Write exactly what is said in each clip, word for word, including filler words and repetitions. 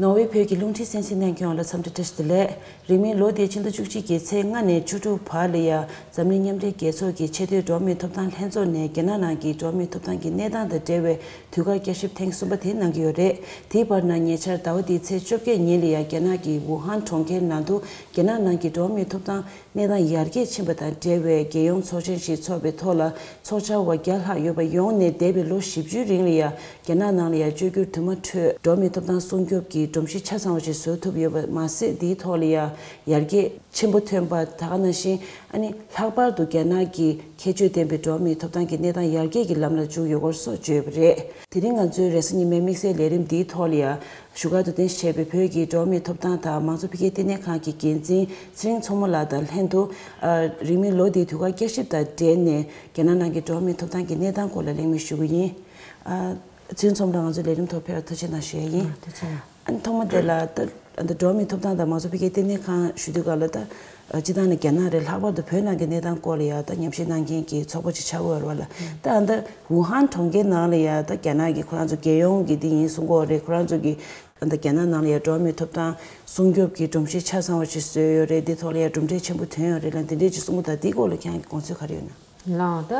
ནོར་ཝེ་བོད་ཀྱི་རླུང་འཕྲིན་གསན་གཟིགས་གནང་མཁན་ཡོངས་ལ་འཚམས་འདྲི་བཀྲ་ཤིས་བདེ་ལེགས། རིང་མིན་ལོ་འདིའི་ཕྱི་ཟླ་བཅུ་གཅིག་གི་ཚེས་ལྔ་ནས་བཅུ་དྲུག་བར་ལ་ཡ། འཛམ་གླིང་མཉམ་འབྲེལ་རྒྱལ་ཚོགས་ཀྱི་ཆེས་མཐོའི་འགྲོ་བ་མིའི་ཐོབ་ཐང་ལྷན་ཚོགས་ནས་རྒྱ་ནག་ནང་གི་འགྲོ་བ་མིའི་ཐོབ་ཐང་གི་གནས་སྟངས་དང་འབྲེལ་བའི་དུས་བཀག་བསྐྱར་ཞིབ་ཐེངས་གསུམ་པ་དེ་གནང་གི་ཡོད་རེད། དེའི་བར་ན་ཉེ་ཆར་ཟླ་བ་འདིའི་ཚེས་བཅོ་བརྒྱད་ཉིན་ལ་ཡ་རྒྱ་ནག་གི་ཝུ་ཧན་གྲོང་ཁྱེར་ནང་དུ་རྒྱ་ནག་ནང་གི་འགྲོ་བ་མིའི་ཐོབ་ཐང་གནས་སྟངས་ཡར་རྒྱས་ཕྱིན་པ་དང་འབྲེལ་བའི་རྒྱལ་ཡོངས་ཚོགས་ཆེན་ཞིག་འཚོགས་པའི་ཐོག་ལ། ཚོགས་བཅར་བ་བརྒྱ་ལྷག་ཡོད་པ་ཡོངས་ནས་འདས་པའི་ལོ་བཞི་བཅུའི་རིང་ལ་ཡ། རྒྱ་ནག་ནང་ལ་ཡ་བཅོས་བསྒྱུར་དུ་མ་འཕྲོད། འགྲོ་བ་མིའི་ཐོབ་ཐང་སྲུང་སྐྱོབ་ཀྱི་སྒྲོམ་གཞི་ཆ་ཚང་བ་ཞིག་བཟོ་ཐུབ་ཡོད་པ་མ་ཟད། འདིའི་ཐོག་ལ་ཡ་ཡར་རྒྱས་ཆེན་པོ་ཐོན་པ་དེ་ག་ནང་བཞིན། ཨ་ནི་ལྷག་པར་དུ་རྒྱ་ནག་གི་ཁྱད་ཆོས་ལྡན་པའི་འགྲོ་བ་མིའི་ཐོབ་ཐང་གི་གནས་སྟངས་ཡར་རྒྱས་ཀྱི་ལམ་ལ་འཇུག་ཡོད་སྐོར་སོགས་བརྗོད་ཡོད་པ་རེད། དེ་རིང་ང་ཚོའི་རེས་གཟའ་ཉི་མའི་དམིགས་བསལ་ལས་རིམ་འདིའི་ཐོག་ལ་ཡ། བཞུགས་སྒར་དུ་རྟེན་གཞི་བྱས་པའི་བོད་ཀྱི་འགྲོ་བ་མིའི་ཐོབ་ཐང་དང་མང་གཙོ་འཕེལ་རྒྱས་ལྟེ་གནས་ཁང་གི་འགན་འཛིན་ཚེ་རིང་མཚོ་མོ་ལགས་དང་ལྷན་དུ། ཨ། རིང་མིན་ལོ་འདིའི་དུས་བཀག་བསྐྱར་ཞིབ་དང་འབྲེལ་ནས་རྒྱ་ནག་ནང་གི་འགྲོ་བ་མིའི་ཐོབ་ཐང་གི་གནས་སྟངས་སྐོར་ལ་གླེང་མོལ་ཞུ་གི་ཡིན། ཨ། ཚེ་རིང་མཚོ་མོ་ལགས་ང་ཚོའི་ལས་རིམ་ཐོག་ཕེབས་པར་ཐུགས་རྗེ་གནང་ཞུ་ཡ་ཡིན། ཐུགས་རྗེ་གནང་། ཨ་ནི་ཐོག་མ་དེ་ལ་ད་ཨ་ད་འགྲོ་བ་མིའི་ཐོབ་ཐང་དང་མང་གཙོ་འཕེལ་རྒྱས་ལྟེ་གནས་ཁང་ཞུ་དུས་སྐབས་ལ་ད་ཨ་སྤྱི་བཏང་ནས་རྒྱ་ནག་རེད། ལྷག་པར་དུ་བོད་ནང་གི་གནས་སྟངས་སྐོར་ལ་ཡ་ད་ཉམས་ཞིབ་གནང་མཁན་གྱི་ཚོགས་པ་ཅིག་ཆགས་ཀྱི་ཡོད་རེད་བ་ལ། ད་ཨ་ད་ཝུ་ཧན་གྲོང་ཁྱེར་ནང་ལ་ཡ་ད་རྒྱ་ནག་གི་ཁོ་རང་ཚོ་རྒྱལ་ཡོངས་ཀྱི་འདི་ཡིན་གསུང་གི་ཡོད་རེད། ཁོ་རང་ཚོ་གི་ཨ་ད་རྒྱ་ནག་ནང་ལ་ཡ་འགྲོ་བ་མིའི་ཐོབ་ཐང་སྲུང་སྐྱོབ་ཀྱི་སྒྲོམ་གཞི་ཆ་ཚང་བ་ཞིག་བཟོས་ཡོད་རེད། འདི་ཐོག་ལ་ཡ་གྲུབ་འབྲས་ཆེན་པོ་ཐོན་ཡོད་རེད་ལ། འདི་འདྲས་ཅིག་གསུང་གི་འདུག་འདིའི་སྐོར་ལ་ཁྱེད་རང་གི་དགོངས་ཚུལ་ག་རེ་ཡོད་ན། ལགས། ད་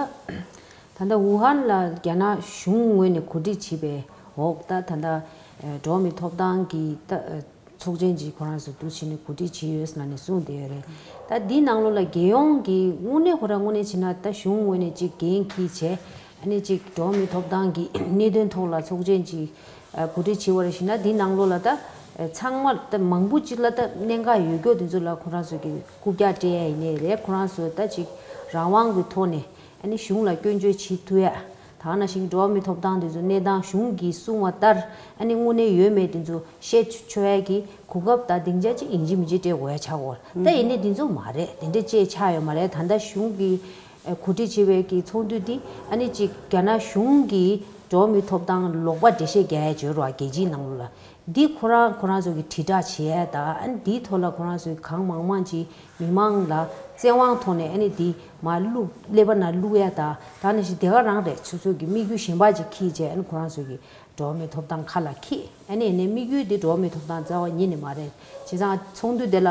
ད་ལྟ་ཝུ་ཧན་ལ་རྒྱ་ནག་གཞུང་ངོས་ནས་གོ་སྒྲིག་བྱས་པའི་འོག་ད་ད་ལྟ་ཨ་འགྲོ་བ་མིའི་ཐོབ་ཐང་གི་ད་ཨ་ཚོགས་ཆེན་ཅིག་ཁོ་རང་ཚོ་འདུ་བྱས་ནས་གོ་སྒྲིག་བྱས་ཡོད་ཟེར་ནས་གསུངས་བསྡད་ཡོད་རེད། ད་འདིའི་ནང་ལོགས་ལ་རྒྱལ་ཡོངས་ཀྱི་དངོས་གནས་ཁོ་རང་དངོས་གནས་བྱས་ན་ད་གཞུང་ངོས་ནས་ཅིག་འགན་འཁྱེར་བྱས། ཨ་ནི་ཅིག་འགྲོ་བ་མིའི་ཐོབ་ཐང་གི་གནད་དོན་ཐོག་ལ་ཚོགས་ཆེན་ཅིག་ཨ་གོ་སྒྲིག་བྱས་པ་རེད་ཞེ་ན། འདིའི་ནང་ལོགས་ལ་ད་ཨ་ཚང་མ་ད་མང་པོ་ཅིག་ལ་ད་གནད་འགག་ཡོད་རྒྱུ་དེ་ཚོ་ལ་ཁོ་རང་ཚོ་གི་རྐུབ་བཀྱག་སྤྲད་ཡ་ཡིན་ནའི་རེད། ཁོ་རང་ཚོ་ད་ཅིག་རང་དབང་གི་ཐོག་ནས་ཨ་ནི་གཞུང་ལ་སྐྱོན་བརྗོད་བྱེད་ཐུབ་ཡ། ད་ག་ནང་བཞིན་འགྲོ་བ་མིའི་ཐོབ་ཐང་དེ་ཚོ་གནས་སྟངས་གཞུང་གིས་གསུངས་པ་ལྟར་ཨ་ནི་དངོས་གནས་ཡོད་མེད་དེ་ཚོ་བཤད་ཆོག་ཡ་གི་གོ་སྐབས་དང་སྡིངས་ཆ་ཅིག་ཡིན་གཅིག་མིན་གཅིག་སྤྲད་དགོས་ཡ་ཆགས་ཀྱི་ཡོད་རེད། ད་ཡིན་ནའི་དེ་ཚོ་མ་རེད། དེ་འདྲ་ཅིག་ཆགས་ཡོད་མ་རེད། ད་ལྟ་གཞུང་གིས་ཨ་གོ་སྒྲིག་བྱས་པའི་གི་ཚོགས་འདུ་འདི་ཨ་ནི་ཅིག་རྒྱ་ནག་གཞུང་གིས་འགྲོ་བ་མིའི་ཐོབ་ཐང་ལོག་པ་འགྲེལ་བཤད་རྒྱག་ཡ་བྱོས་རོགས། རྒྱལ་སྤྱིའི་ནང་ལོགས་ལ་འདི་ཁོ་རང་ཁོ་རང་ཚོ་གི་དྲིལ་བསྒྲགས་བྱེད་ཡ་དང་། ཨ་ནི་འདིའི་ཐོག་ལ་ཁོ་རང་ཚོས་གང་མང་མང་ཅིག་མི་མང་ལ་བཙན་དབང་ཐོག་ནས་ཨ་ནི་འདི་མར་བླུག་ཀླད་པ་ནང་བླུག་ཡ་དང་། ད་ནང་བཞིན་དེ་ག་རང་རེད། ཆུ་ཚོད་ཀྱི་དམིགས་ཡུལ་གཞན་པ་ཅིག་འཁྱེར་བྱས། ཨ་ནི་ཁོ་རང་ཚོ་གི་འགྲོ་བ་མིའི་ཐོབ་ཐང་ཁ་ལ་འཁྱེར། ཨ་ནི་ཨ་ནི་དམིགས་ཡུལ་འདི་འགྲོ་བ་མིའི་ཐོབ་ཐང་རྩ་བ་ཉིད་ནས་མ་རེད། བྱས་ཙང་ཚོགས་འདུ་དེ་ལ་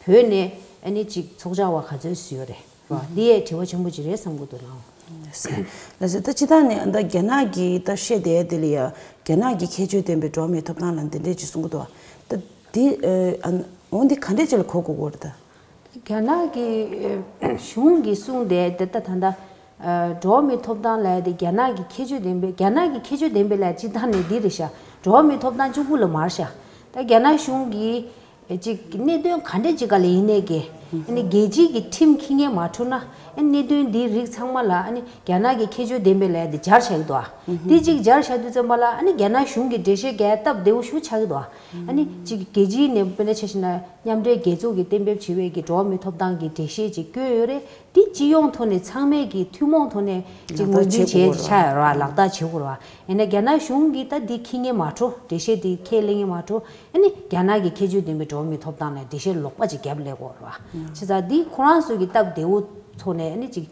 བོད་ནས་ཨ་ནི་ཅིག་ཚོགས་བཅར་བ་ག་ཚོད་བཟོས་ཡོད་རེད་བ། འདི་ཡས་དྲི་བ་ཆེན་པོ་ཅིག་རེད་བསམ་གྱི་འདུག་ལགས། ལགས་སོ། ད་སྤྱིར་བཏང་ནས་ད་རྒྱ་ནག་གིས་ད་བཤད་བསྡད་དེ་ལ་ཡ། རྒྱ་ནག་གི་ཁྱད་ཆོས་ལྡན་པའི་འགྲོ་བ་མིའི་ཐོབ་ཐང་ལ་འདི་འདྲས་ཅིག་གསུང་གི་འདུག་ད་འདི་ཨ་འོ་འདི་ག་འདྲས་ཅིག་ལ་གོ་དགོས་ཀྱི་ཡོད་རེད་ད། རྒྱ་ནག་གི་ཨ་གཞུང་གིས་གསུངས་བསྡད་དེ་ད་ད་ལྟ་ཨ་འགྲོ་བ་མིའི་ཐོབ་ཐང་ལབ་ཡ་དེ་རྒྱ་ནག་གི་ཁྱད་ཆོས་ལྡན་པའི། རྒྱ་ནག་གི་ཁྱད་ཆོས་ལྡན་པའི་ལབ་ཡ་སྤྱིར་བཏང་ནས་འདི་རེད་ཤག་འགྲོ་བ་མིའི་ཐོབ་ཐང་གཅིག་པུ་ལ་མ་རེད་ཤག་ད་རྒྱ་ནག་གཞུང་གིས་ཅིག་གནད་དོན་ག་འདྲ་ཅིག་སྒང་ལ་ཡིན་ནའི་གི་ཨ་ནི་རྒྱལ་སྤྱིའི་གི་ཁྲིམས་འཁྱེར་མཁན་མ་འཁྲུག་ན། ཨ་ནི་གནད་དོན་འདིའི་རིགས་ཚང་མ་ལ་ཨ་ནི་རྒྱ་ནག་གི་ཁྱད་ཆོས་ལྡན་པའི་ལབ་ཡ་དེ་སྦྱར་བཞག་གི་འདུག་ཨ། དེ་ཅིག་སྦྱར་བཞག་དུས་ཙམ་པ་ལ་ཨ་ནི་རྒྱ་ནག་གཞུང་གིས་འགྲེལ་བཤད་རྒྱག་ཡ་སྟབས་བདེ་བོ་ཞེ་པོ་ཆགས་ཀྱི་འདུག་ཨ། ཨ་ནི་ཅིག་རྒྱལ་སྤྱིའི་ནས་དཔེར་ན་ཆ་བཞག་ན་མཉམ་འབྲེལ་རྒྱལ་ཚོགས་ཀྱིས་གཏན་འབེབས་བྱས་པའི་གི་འགྲོ་བ་མིའི་ཐོབ་ཐང་གི་འགྲེལ་བཤད་ཅིག་བཀོད་ཡོད་རེད། འདི་སྤྱི་ཡོངས་ཐོག་ནས་ཚང་མས་ཀྱི་ཐུན་མོང་ཐོག་ནས་ཅིག་ངོས་འཛིན་བྱས་ཅིག་ཆགས་ཡོད་རེད་བ། ལག་བསྟར་བྱེད་དགོས་རེད་བ། ཡིན་ན་རྒྱ་ནག་གཞུང་གིས་ད་འདི་འཁྱེར་མཁན་མ་འགྲོ། འགྲེལ་བཤད་འདི་ཁས་ལེན་མཁན་མ་འགྲོ། ཨ་ནི་རྒྱ་ནག་གི་ཁྱད་ཆོས་ལྡན་པའི་འགྲོ་བ་མིའི་ཐོབ་ཐང་ལ་འགྲེལ་བཤད་ལོག་པ་ཅིག་བརྒྱབ་སླེབས་ཀྱི་ཡོད་རེད་བ། བྱས་ཙང་འདི་ཁོ་རང་ཚོ་གི་སྟབས་བདེ་བོ་ཐོག་ནས་ཨ་ནི་ཅིག་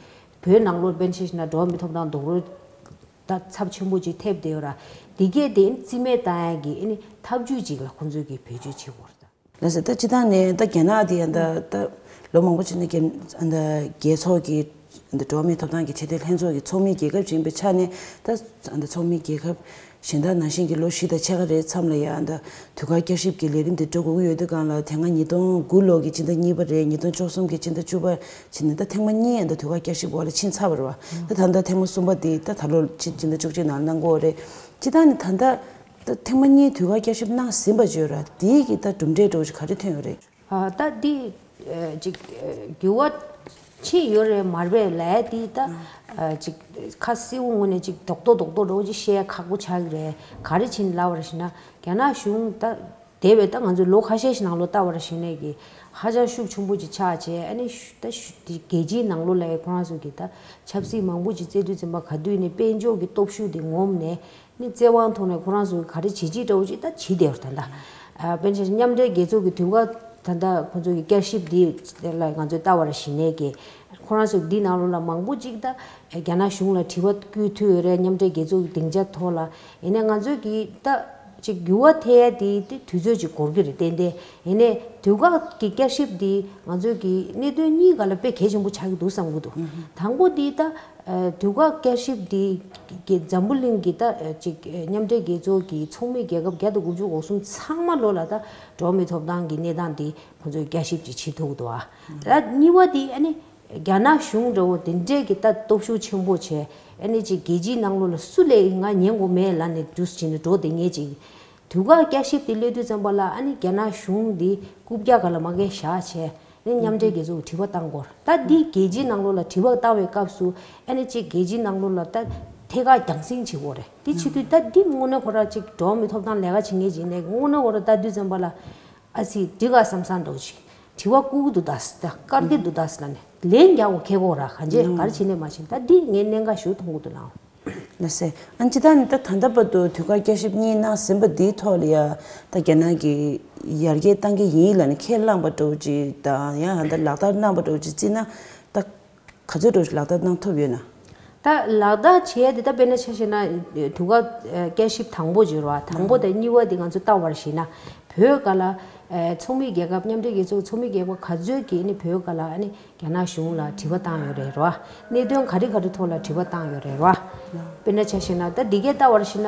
བོད་ནང་ལོགས་དཔེར་ན་ཆ་བཞག་ན་འགྲོ་བ་མིའི་ཐོབ་ཐང་རྡོག་རོལ་ད་ཚབས་ཆེན་པོ་ཅིག་ཐེབས་བསྡད་ཡོད་ར། འདི་གས་དེ་ཨ་ནི་རྩིས་མེད་བཏང་ཡ་གི་ཨ་ནི་ཐབས་ཇུས་ཅིག་ལ་ཁོང་ཚོས་ཀྱི་བེད་སྤྱོད་བྱེད་ཀྱི་ཡོད་རེད་ད། ལགས་སོ། ད་སྤྱིར་བཏང་ནས་ད་རྒྱ་ནག་དེ་ཡང་ད་ད་ལོ་མང་པོ་ཕྱིན་ནས་རྒྱ་ད་རྒྱལ་ཚོགས་ཀྱི་ད་འགྲོ་བ་མིའི་ཐོབ་ཐང་གི་ཆེས་མཐོའི་ལྷན་ཚོགས་ཀྱི་ཚོགས་མི་རྒྱལ་ཁབ་ཅིག་ཡིན་པའི་ཆ་ནས། ད་ད་ཚོགས་མི་རྒྱལ་ཁབ་གཞན་དག་ནང་བཞིན་གྱི་ལོ་བཞི་དང་ཕྱེད་ཀ་རེའི་མཚམས་ལ་ཡང་ད་དུས་བཀག་བསྐྱར་ཞིབ་ཀྱི་ལས་རིམ་དེ་འགྲོ་དགོས་ཀྱི་ཡོད་དུས་སྒང་ལ། དེ་སྔ་ཉིས་སྟོང་དགུ་ལོ་གི་སྤྱི་ཟླ་གཉིས་པ་རེད། ཉིས་སྟོང་བཅུ་གསུམ་གྱི་སྤྱི་ཟླ་བཅུ་པ་ཕྱིན་ནས་ད་ཐེངས་མ་གཉིས་ཡང་ད་དུས་བཀག་བསྐྱར་ཞིབ་འོག་ལ་ཕྱིན་ཚར་བ་རེད་བ། ད་ད་ལྟ་ཐེངས་མ་གསུམ་པ་དེ་ད་ད་ལོ་ཕྱི་ཕྱི་ཟླ་བཅུ་གཅིག་ནང་གནང་གི་ཡོད་རེད། སྤྱིར་བཏང་ནས་ད་ལྟ། ད་ཐེངས་མ་གཉིས་དུས་བཀག་བསྐྱར་ཞིབ་གནང་ཟིན་པ་བརྗོད་ར། དེའི་གི་ད་གྲུབ་འབྲས་འདྲ་བོ་ཅིག་ག་རེ་ཐོན་ཡོད་རེད། ཨ་ད་འདི་ཨ་ཅིག་ཨ་འགྱུར་བ་ཕྱིན་ཡོད་རེད་མ་རེད་ལབ་ཡ་དེ་ད་ཨ་ཅིག་ཁ་གསལ་བོ་ངོས་ནས་ཅིག་རྡོག་རྡོག་རྡོག་རྡོག་འདྲ་བོ་ཅིག་བཤད་ཡ་ཁག་པོ་ཆགས་ཀྱི་རེད། ག་རེ་བྱས་ནས་ལབ་པ་རེད་ཞེ་ན། རྒྱ་ནག་གཞུང་ད་འདས་པའི་ད་ང་ཚོས་ལོ་ཁ་ཤས་ཤིག་ནང་ལོགས་ལྟ་བ་རེད་ཞེ་ན་གི་ཧ་ཅང་ཤུགས་ཆེན་པོ་ཅིག་ཆགས་བྱས། ཨ་ནི་ཤུ་ད་ཤུ་དེ་རྒྱལ་སྤྱིའི་ནང་ལོགས་ལ་ཡ་ཁོ་རང་ཚོ་གི་ད་ཆབ་སྲིད་མང་པོ་ཅིག་བཙལ་དུས་ཙམ་པ་ག་དུས་ནས་དཔལ་འབྱོར་གྱི་སྟོབས་ཤུགས་དེ་ངོམས་ནས། ནི་བཙན་དབང་ཐོག་ནས་ཁོ་རང་ཚོ་གིས་ག་རེ་བྱེད་ཀྱི་འདྲ་བོ་ཅིག་ད་བྱེད་བསྡད་ཡོད་རེད་ད། ཨ་དཔེར་ན་ཆ་བཞག་མཉམ་འབྲེལ་རྒྱལ་ཚོགས་ཀྱི་དུས་བཀག་ད་ལྟ་ཁོ་ཚོ་གི་བསྐྱར་ཞིབ་འདི་ལ་ང་ཚོས་ལྟ་བ་ར་ཞིག་ནས་ཀྱི་ཁོ་རང་ཚོ་འདི་ནང་ལོགས་ལ་མང་པོ་ཅིག་ད་རྒྱ་ནག་གཞུང་ལ་དྲི་བ་བསྐུལ་ཐུབ་ཡོད་རེད། མཉམ་འབྲེལ་རྒྱལ་ཚོགས་ཀྱི་སྡིངས་ཆ་ཐོག་ལ། ཡིན་ནའི་ང་ཚོས་ཀྱི་ད་ ཅིག་འགྱུར་བ་ཐེབས་ཡ་དེ་དེ་དུས་ཚོད་ཅིག་འགོར་གྱི་རེད་ཏན་ཏན། ཡིན་ནའི་དུས་བཀག་གི་བསྐྱར་ཞིབ་དེ་ང་ཚོས་ཀྱི་གནད་དོན་གཉིས་སྒང་ལ་དཔེ་གལ་ཆེན་པོ་ཆགས་ཀྱི་འདུག་བསམ་གྱི་འདུག་དང་པོ་དེ་ད་དུས་བཀག་བསྐྱར་ཞིབ་དེ་གི་འཛམ་བུ་གླིང་གི་ད་ཅིག་མཉམ་འབྲེལ་རྒྱལ་ཚོགས་ཀྱི་ཚོགས་མི་རྒྱལ་ཁབ་བརྒྱ་དང་དགུ་བཅུ་གོ་གསུམ་ཚང་མ་ལོ་ལ་ད་འགྲོ་བ་མིའི་ཐོབ་ཐང་གི་གནས་སྟངས་དེ་ཁོང་ཚོས་བསྐྱར་ཞིབ་ཅིག་བྱེད་ཐུབ་ཀྱི་འདུག་ཨ། ད་གཉིས་པ་དེ་ཨ་ནི། རྒྱ་ནག་གཞུང་འདྲ་བོ་དེ་འདྲས་ཀྱི་ད་སྟོབས་ཤུགས་ཆེན་པོ་བྱས། ཨ་ནི་ཅིག་རྒྱལ་སྤྱིའི་ནང་ལོགས་ལ་སུ་ལས་ང་ཉན་དགོས་མེད་ལབ་ནས་འདུག་སེ་བྱས་ནས་འགྲོ་བསྡད་མཁན་ཅིག་དུས་བཀག་བསྐྱར་ཞིབ་དེ་སླེབས་དུས་ཙམ་པ་ལ་ཨ་ནི་རྒྱ་ནག་གཞུང་འདི་རྐུབ་བཀྱག་སྒང་ལ་མ་འགེལ་བཞག་བྱས་ནས་མཉམ་འབྲེལ་རྒྱལ་ཚོགས་ཀྱི་དྲི་བ་བཏང་དགོས། ད་འདི་རྒྱལ་སྤྱིའི་ནང་ལོགས་ལ་དྲི་བ་བཏང་བའི་སྐབས་སུ་ཨ་ནི་ཅིག་རྒྱལ་སྤྱིའི་ནང་ལོགས་ལ་ད་ཐད་ཀར་རྒྱང་སྲིང་བྱེད་དགོས་རེད། དེ་བྱེད་དུས་ད་འདི་དངོས་གནས་ཁོ་རང་ཅིག་འགྲོ་བ་མིའི་ཐོབ་ཐང་ལས་ཀ་བྱེད་མཁན་ཅིག་ནས་དངོས་གནས་ཁོ་རང་ལྟ་དུས་ཙམ་པ་ལ། ཨ་ཙི་འགྲིག་ག་བསམ་བསམ་འདྲ་བོ་ཅིག་དྲི་བ་བསྐུར་གི་འདུག་ད་ཟེར། ད་དཀར་གི་འདུག་ད་ཟེར་ལབ་ནས་ལན་རྒྱག་དགོས་ཁེལ་གོ་ར། གང་བྱས་ག་རེ་བྱས་ནས་མ་ཤེས། ད་འདི་ངས་གནད་འགག་ཞེ་པོ་མཐོང་གི་འདུག་ལགས། ལགས་སེ། ཨ་ནི་སྤྱིར་བཏང་ནི་ད་ད་ལྟ་བར་དུ་དུས་བཀག་བསྐྱར་ཞིབ་གཉིས་གནང་ཟིན་པ་འདིའི་ཐོག་ལ་ཡ་ད་རྒྱ་ནག་གིས་ཡར་རྒྱས་བཏང་གི་ཡིན་ལབ་ནས་ཁས་བླངས་པ་འདྲ་བོ་ཅིག་དང་ཡང་ད་ལག་བསྟར་གནང་པ་འདྲ་བོ་ཅིག་བརྩིས་ན་ད། ག་ཚོད་འགྲོ་ལག་བསྟར་གནང་ཐུབ་ཡོད་ན། ད་ལག་བསྟར་བྱས་ཏེ་ད་དཔེར་ན་ཆ་བཞག་ན་དུས་བཀག་བསྐྱར་ཞིབ་དང་པོ་བརྗོད་ར་བ། དང་པོ་དང་གཉིས་པ་དེ་ང་ཚོ་ལྟ་བར་བྱས་ན་བོད་སྒང་ལ་ཚོགས་མི་རྒྱལ་ཁབ་མཉམ་འབྲེལ་རྒྱལ་ཚོགས་ཚོགས་མི་རྒྱལ་ཁབ་ག་ཚོད་ཀྱིས་ནི་བོད་སྒང་ལ་ནི་རྒྱ་ནག་གཞུང་ལ་དྲི་བ་བཏང་ཡོད་རེད་ར་བ། གནད་དོན་ག་རེ་ག་རེ་ཐོག་ལ་དྲི་བ་བཏང་ཡོད་རེད་ར་བ། དཔེར་ན་ཆ་བཞག་ན་ད་འདི་གའི་ལྟ་བར་བྱས་ན་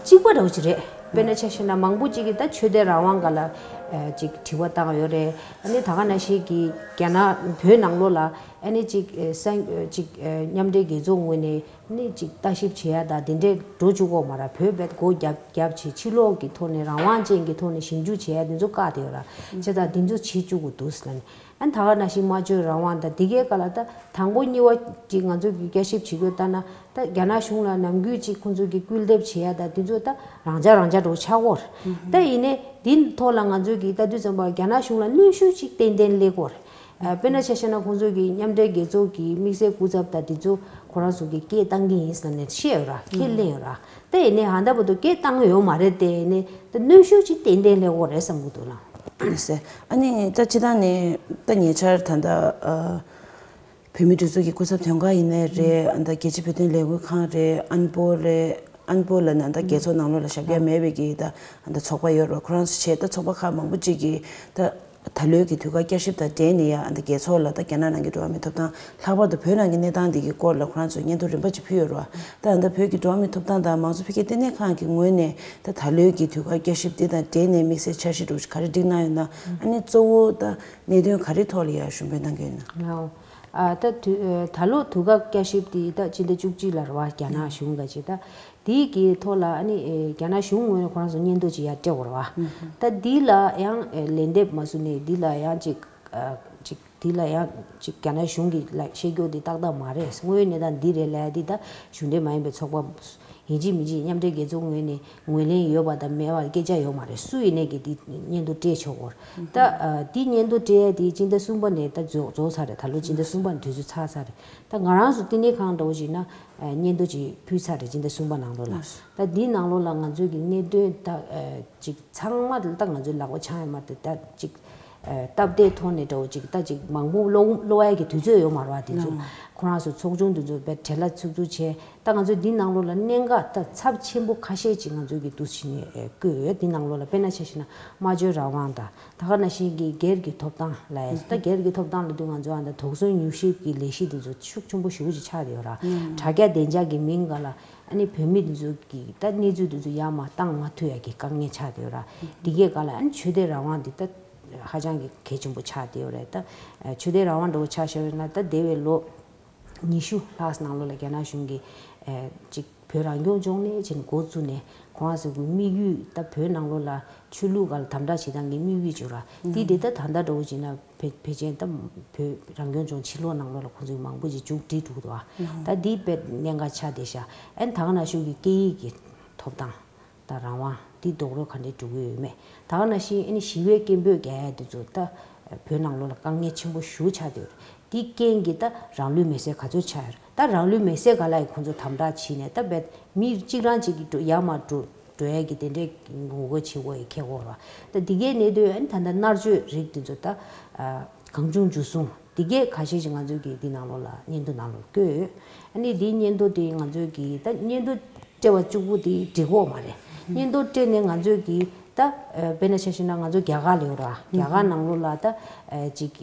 གཅིག་པ་འདྲ་བོ་ཅིག་རེད། དཔེར་ན་ཆ་བཞག་ན་མང་པོ་ཅིག་གིས་ད་ཆོས་དད་རང་དབང་སྒང་ལ་ཅིག་དྲི་བ་བཏང་ཡོད་རེད། ཨ་ནི་ད་ག་ནང་བཞིན་གྱི་རྒྱ་ནག་བོད་ནང་ལོགས་ལ། ཨ་ནི་གཅིག་ཨེ་ས་ཨེ་གཅིག་ཨེ་མཉམ་འབྲེལ་རྒྱལ་ཚོགས་ངོས་ནས་ནི་གཅིག་ལྟ་ཞིབ་བྱེད་ཡ་དང་དེ་འདྲས་འགྲོ་བཅུག་གོ་མ་ར། བོད་བེད་སྒོ་རྒྱབ་རྒྱབ་བྱས་ཕྱི་ལོགས་ཀྱི་ཐོག་ནས་རང་དབང་ཅན་གྱི་ཐོག་ནས་ཞིབ་འཇུག་བྱེད་ཡ་དེ་ཚོ་བཀག་བསྡད་ཡོད་ར། བྱས་ཙང་དེ་ཚོ་བྱེད་བཅུག་གི་འདུག་ཟེར་ལབ་ནས། ཨ་ནི་ད་ག་ནང་བཞིན་སྨྲ་བརྗོད་རང་དབང་དང་དེ་གའི་སྐོར་ལ་ད་དང་པོ་གཉིས་པ་ཅིག་ང་ཚོ་གི་བསྐྱར་ཞིབ་བྱེད་དགོས་ལྟ་ན་ད་རྒྱ་ནག་གཞུང་ལ་ནམ་རྒྱུན་ཅིག་ཁོང་ཚོ་གི་སྐུལ་འདེབས་བྱེད་ཡ་དང་དེ་ཚོ་ད་རང་འཇགས་རང་འཇགས་འགྲོ་ཆགས་གོ་ར། ད་ཡིན་ནའི་དེ་ཐོག་ལ་ང་ཚོ་གི་ལྟ་དུས་ཙམ་པ་རྒྱ་ནག་གཞུང་ལ་གནོན་ཤུགས་ཅིག་ཏན་ཏན་སླེབས་གོ་ར། དཔེར་ན་ཆ་བཞག་ན་ཁོང་ཚོ་གི་མཉམ་འབྲེལ་རྒྱལ་ཚོགས་ཀྱི་དམིགས་བསལ་སྐུ་ཚབ་དང་དེ་ཚོ་ཁོ་རང་ཚོ་གི་སྐད་བཏང་གི་ཡིན་ཟེར་ནས་བཤད་ཡོད་ར། ཁས་ལེན་ཡོད་ར། ད་ཡིན་ནའི་ཧ་ད་བར་དུ་སྐད་བཏང་ཡོད་མ་རེད་དེ། ཡིན་ནའི་ད་གནོན་ཤུགས་ཅིག་ཏན་ཏན་སླེབས་ཡོད་རེད་བསམ་གྱི་འདུག་ལགས། ཨ་ནི་ད་སྤྱིར་བཏང་ནས་ད་ཉེ་ཆར་ད་ལྟ་ཨ་བོད་མི་སྒྲིག་འཛུགས་ཀྱི་སྐུ་ཚབ་དོན་ཁང་ཡིན་ནའི་རེད། ཨ་ད་རྒྱལ་སྤྱི་བོད་དོན་ལས་འགུལ་ཁང་རེད། ཨན་པོ་རེད། ཨན་པོ་ལ་ནི་ད་རྒྱལ་ཚོགས་ནང་ལོགས་ལ་ཞབས་འདེགས་མེད་པའི་གི་ད་ད་ཚོགས་པ་ཡོད་རེད་བ། ཁོ་རང་ཚོ་བྱས་ད་ཚོགས་པ་ཁག་མང་པོ་ཅིག་གིས་ད་ད་ལོའི་གི་དུས་བཀག་བསྐྱར་ཞིབ་དང་འབྲེལ་ནས་ཡ་ཨ་ད་རྒྱལ་ཚོགས་ལ་ད་རྒྱ་ནག་ནང་གི་འགྲོ་བ་མིའི་ཐོབ་ཐང་ལྷག་པར་དུ་བོད་ནང་གི་གནས་སྟངས་འདི་གི་སྐོར་ལ་ཁོ་རང་ཚོས་སྙན་ཐོ་རིམ་པ་ཅིག་ཕུལ་ཡོད་རེད་བ། ད་ཨ་ད་བོད་ཀྱི་འགྲོ་བ་མིའི་ཐོབ་ཐང་དང་མང་གཙོ་འཕེལ་རྒྱས་ལྟེ་གནས་ཁང་གི་ངོས་ནས་ད་ད་ལོའི་གི་དུས་བཀག་བསྐྱར་ཞིབ་འདི་དང་འབྲེལ་ནས་དམིགས་བསལ་འཆར་གཞི་འདྲ་བོ་ཞིག་ག་རེ་བསྒྲིགས་གནང་ཡོད་ན། ཨ་ནི་གཙོ་བོ་ད་གནད་དོན་ག་རེ་ཐོག་ལ་ཡ་ཞུ་འབོད་གནང་གི་ཡོད་ན། ལའོ། ཨ་ད་དུས་ཨ་ད་ལོ་དུས་བཀག་བསྐྱར་ཞིབ་དེ་ད་སྤྱི་ཟླ་བཅུ་གཅིག་ལ་རེད་བ། རྒྱ་ནག་གཞུང་ག་ཅིག་ད་དེའི་གི་ཐོག་ལ་ཨ་ནི་ཨེ་རྒྱ་ནག་གཞུང་ངོས་ནས་ཁོ་རང་ཚོ་སྙན་ཐོ་ཅིག་ཡར་སྤྲད་ཡོད་རེད་བ། ད་འདི་ལ་ཡང་ཨེ་ལན་འདེབས་མ་བཟོས་ནས་འདི་ལ་ཡང་ཅིག་ཨ་ཅིག་འདི་ལ་ཡང་ཅིག་རྒྱ་ནག་གཞུང་གིས་ལ་བཤད་རྒྱུ་འདི་ཏག་ཏག་མ་རེད། དངོས་ཡོད་གནས་སྟངས་འདི་རེད་ལབ་ཡ་འདི་ད་གཞུང་འབྲེལ་མ་ཡིན་པའི་ཚོགས་པ་ཡིན་གཅིག་མིན་གཅིག་མཉམ་འབྲེལ་རྒྱལ་ཚོགས་ངོས་ནས་ངོས་ལེན་ཡོད་པ་དང་མེད་པ་སྐད་ཆ་ཡོད་མ་རེད། སུ་ཡིན་ནའི་གི་འདི་སྙན་ཐོ་སྤྲད་ཆོག་གོ། ད་ཨ་འདི་སྙན་ཐོ་སྤྲད་ཡ་འདི་སྤྱི་ཟླ་གསུམ་པ་ནས་ད་རྫོགས་རྫོགས་ཚར་རེད། ད་ལོ་སྤྱི་ཟླ་གསུམ་པ་ནས་དུས་ཚོད་ཚར་ཚར་རེད། ད་ང་རང་ཚོ་བསྟི་གནས་ཁང་འདྲ་བོ་ཞིག་ན་ཨ་སྙན་ཐོ་ཅིག་ཕུལ་ཚར་རེད། སྤྱི་ཟླ་གསུམ་པ་ནང་ལོགས་ལ། ད་འདི་ནང་ལོགས་ལ་ང་ཚོའི་གི་གནད་དོན་ད་ཨ་ཅིག་ཚང་མ་ད་ང་ཚོའི་ལག་པ་འཆང་ཡོད་མ་རེད། ད་ཅིག་ཨ་སྟབས་བདེའི་ཐོག་ནས་འདྲ་བོ་ཅིག་ད་ཅིག་མང་པོ་ཀློག་ཀློག་ཡ་གི་དུས་ཚོད་ཡོད་མ་རེད་བ། དེ་ཚོ་ཁོ་རང་ཚོ་ཚོགས་ཆུང་དེ་ཚོ་དཔེ་བྲེལ་བ་ཚུབ་ཚུབ་བྱས། ད་ང་ཚོས་འདི་ནང་ལོགས་ལ་གནད་འགག་ད་ཚབས་ཆེན་པོ་ཁ་ཤས་ཅིག་ང་ཚོས་ཀྱི་འདུག་སེ་བྱས་ནས་ཨེ་བཀོད་ཡོད། འདི་ནང་ལོགས་ལ་དཔེར་ན་ཆ་བཞག་ན་སྨྲ་བརྗོད་རང་དབང་དང་། ད་ག་ནང་བཞིན་གྱི་སྒེར་གྱི་ཐོབ་ཐང་ལབ་ཡ། ད་སྒེར་གྱི་ཐོབ་ཐང་ལབ་དུས་ང་ཚོ་ཨ་ད་དོགས་ཟོན་མྱུལ་ཞིབ་ཀྱི་ལས་གཞི་འདི་ཚོ་ཤུགས་ཆེན་པོ་ཞེ་པོ་ཅིག་ཆགས་བསྡད་ཡོད་ར། དྲ་རྒྱ་བདེ་འཇགས་ཀྱི་མིང་སྒང་ལ་ཨ་ནི་བོད་མི་འདི་ཚོ་གི་ད་གནས་ཚུལ་འདི་ཚོ་ཡར་མར་བཏང་མ་ཐུབ་ཡ་གི་དཀའ་ངལ་ཆགས་བསྡད་ཡོད་ར། འདི་གའི་སྒང་ལ་ཨ་ནི་ཆོས་དད་རང་དབང་འདི་ད་ཧ་ཅང་གི་གལ་ཆེན་པོ་ཆགས་བསྡད་ཡོད་རེད། ད་ཆོས་དད་རང་དབང་འདྲ་བོ་ཆ་བཞག་ཡོད་ན་ད་འདས་པའི་ལོ་ཉི་ཤུ་ལྷག་ནང་ལོགས་ལ་རྒྱ་ནག་གཞུང་གིས་ཨེ་ཅིག་བོད་རང་སྐྱོང་ལྗོངས་ནས་ཅིག་འགོ་བཙུགས་ནས་ཁོ་རང་ཚོ་གི་དམིགས་ཡུལ་ད་བོད་ནང་ལོགས་ལ་ཆོས་ལུགས་སྒང་ལ་དམ་དྲག་བྱེད་སྟངས་ཀྱི་དམིགས་ཡུལ་ཅིག་ཡོད་ར། དེ་དེ་ད་ད་ལྟ་འདྲ་བོ་བྱས་ན་ཕལ་ཕལ་ཆེར་ད་བོད་རང་སྐྱོང་ལྗོངས་ཕྱི་ལོགས་ནང་ལོགས་ལ་ཁོང་ཚོ་གི་མང་པོ་ཅིག་མཇུག་སྒྲིལ་འགྲོ་གི་འདུག་བ། ད་འདི་དཔེ་གནད་འགག་ཆགས་བསྡད་ཤག་ཨ་ནི་ད་ག་ནང་བཞིན་གྱི་སྐད་ཡིག་གི་ཐོབ་ཐང་དང་རང་དབང་འདི་རྡོག་རོལ་ག་འདྲས་འགྲོ་གི་ཡོད་མེད། ད་ག་ནང་བཞིན་ཨ་ནི་ཞི་བའི་སྐད་འབོད་རྒྱག་ཡ་འདི་ཚོ་ད་བོད་ནང་ལོགས་ལ་དཀའ་ངལ་ཆེན་པོ་ཞེ་པོ་ཆགས་བསྡད་ཡོད་རེད། དེའི་རྐྱེན་གྱིས་ད་རང་ལུས་མེར་སྲེག་ག་ཚོད་ཆགས་ཡོད་རེད། ད་རང་ལུས་མེར་སྲེག་སྒང་ལ་ཡང་ཁོང་ཚོ་དམ་དྲག་བྱས་ནས་ད་བས་མི་གཅིག་རང་གཅིག་གི་འགྲོ་ཡར་མར་འགྲོ་འགྲོ་ཡ་གི་དེ་འདྲའི་ངོ་རྒོལ་བྱེད་དགོས་ཡ་ཁེལ་གོ་ར། ད་འདི་གའི་གནད་དོན་ཨ་ནི་ད་ལྟ་མནར་གཅོད་རིགས་དེ་ཚོ་ད་ཨ་གང་བྱུང་འཇུ་བཟུང་འདི་གའི་ཁ་ཤས་ཤིག་ང་ཚོའི་གི་འདི་ནང་ལོགས་ལ་སྙན་ཐོ་ནང་ལོགས་བཀོད་ཡོད། ཨ་ནི་འདིའི་སྙན་ཐོ་དེ་ང་ཚོའི་གི་ད་སྙན་ཐོ་སྤྲད་པ་གཅིག་པུ་དེ་འགྲིག་གོ་མ་རེད། སྙན་ཐོ་སྤྲད་ནས་ང་ཚོས་ཀྱི་ད་དཔེར་ན་ཆ་བཞག་ན་ང་ཚོ་རྒྱ་གར་ལ་ཡོད་ར། རྒྱ་གར་ནང་ལོགས་ལ་ད་ཅིག་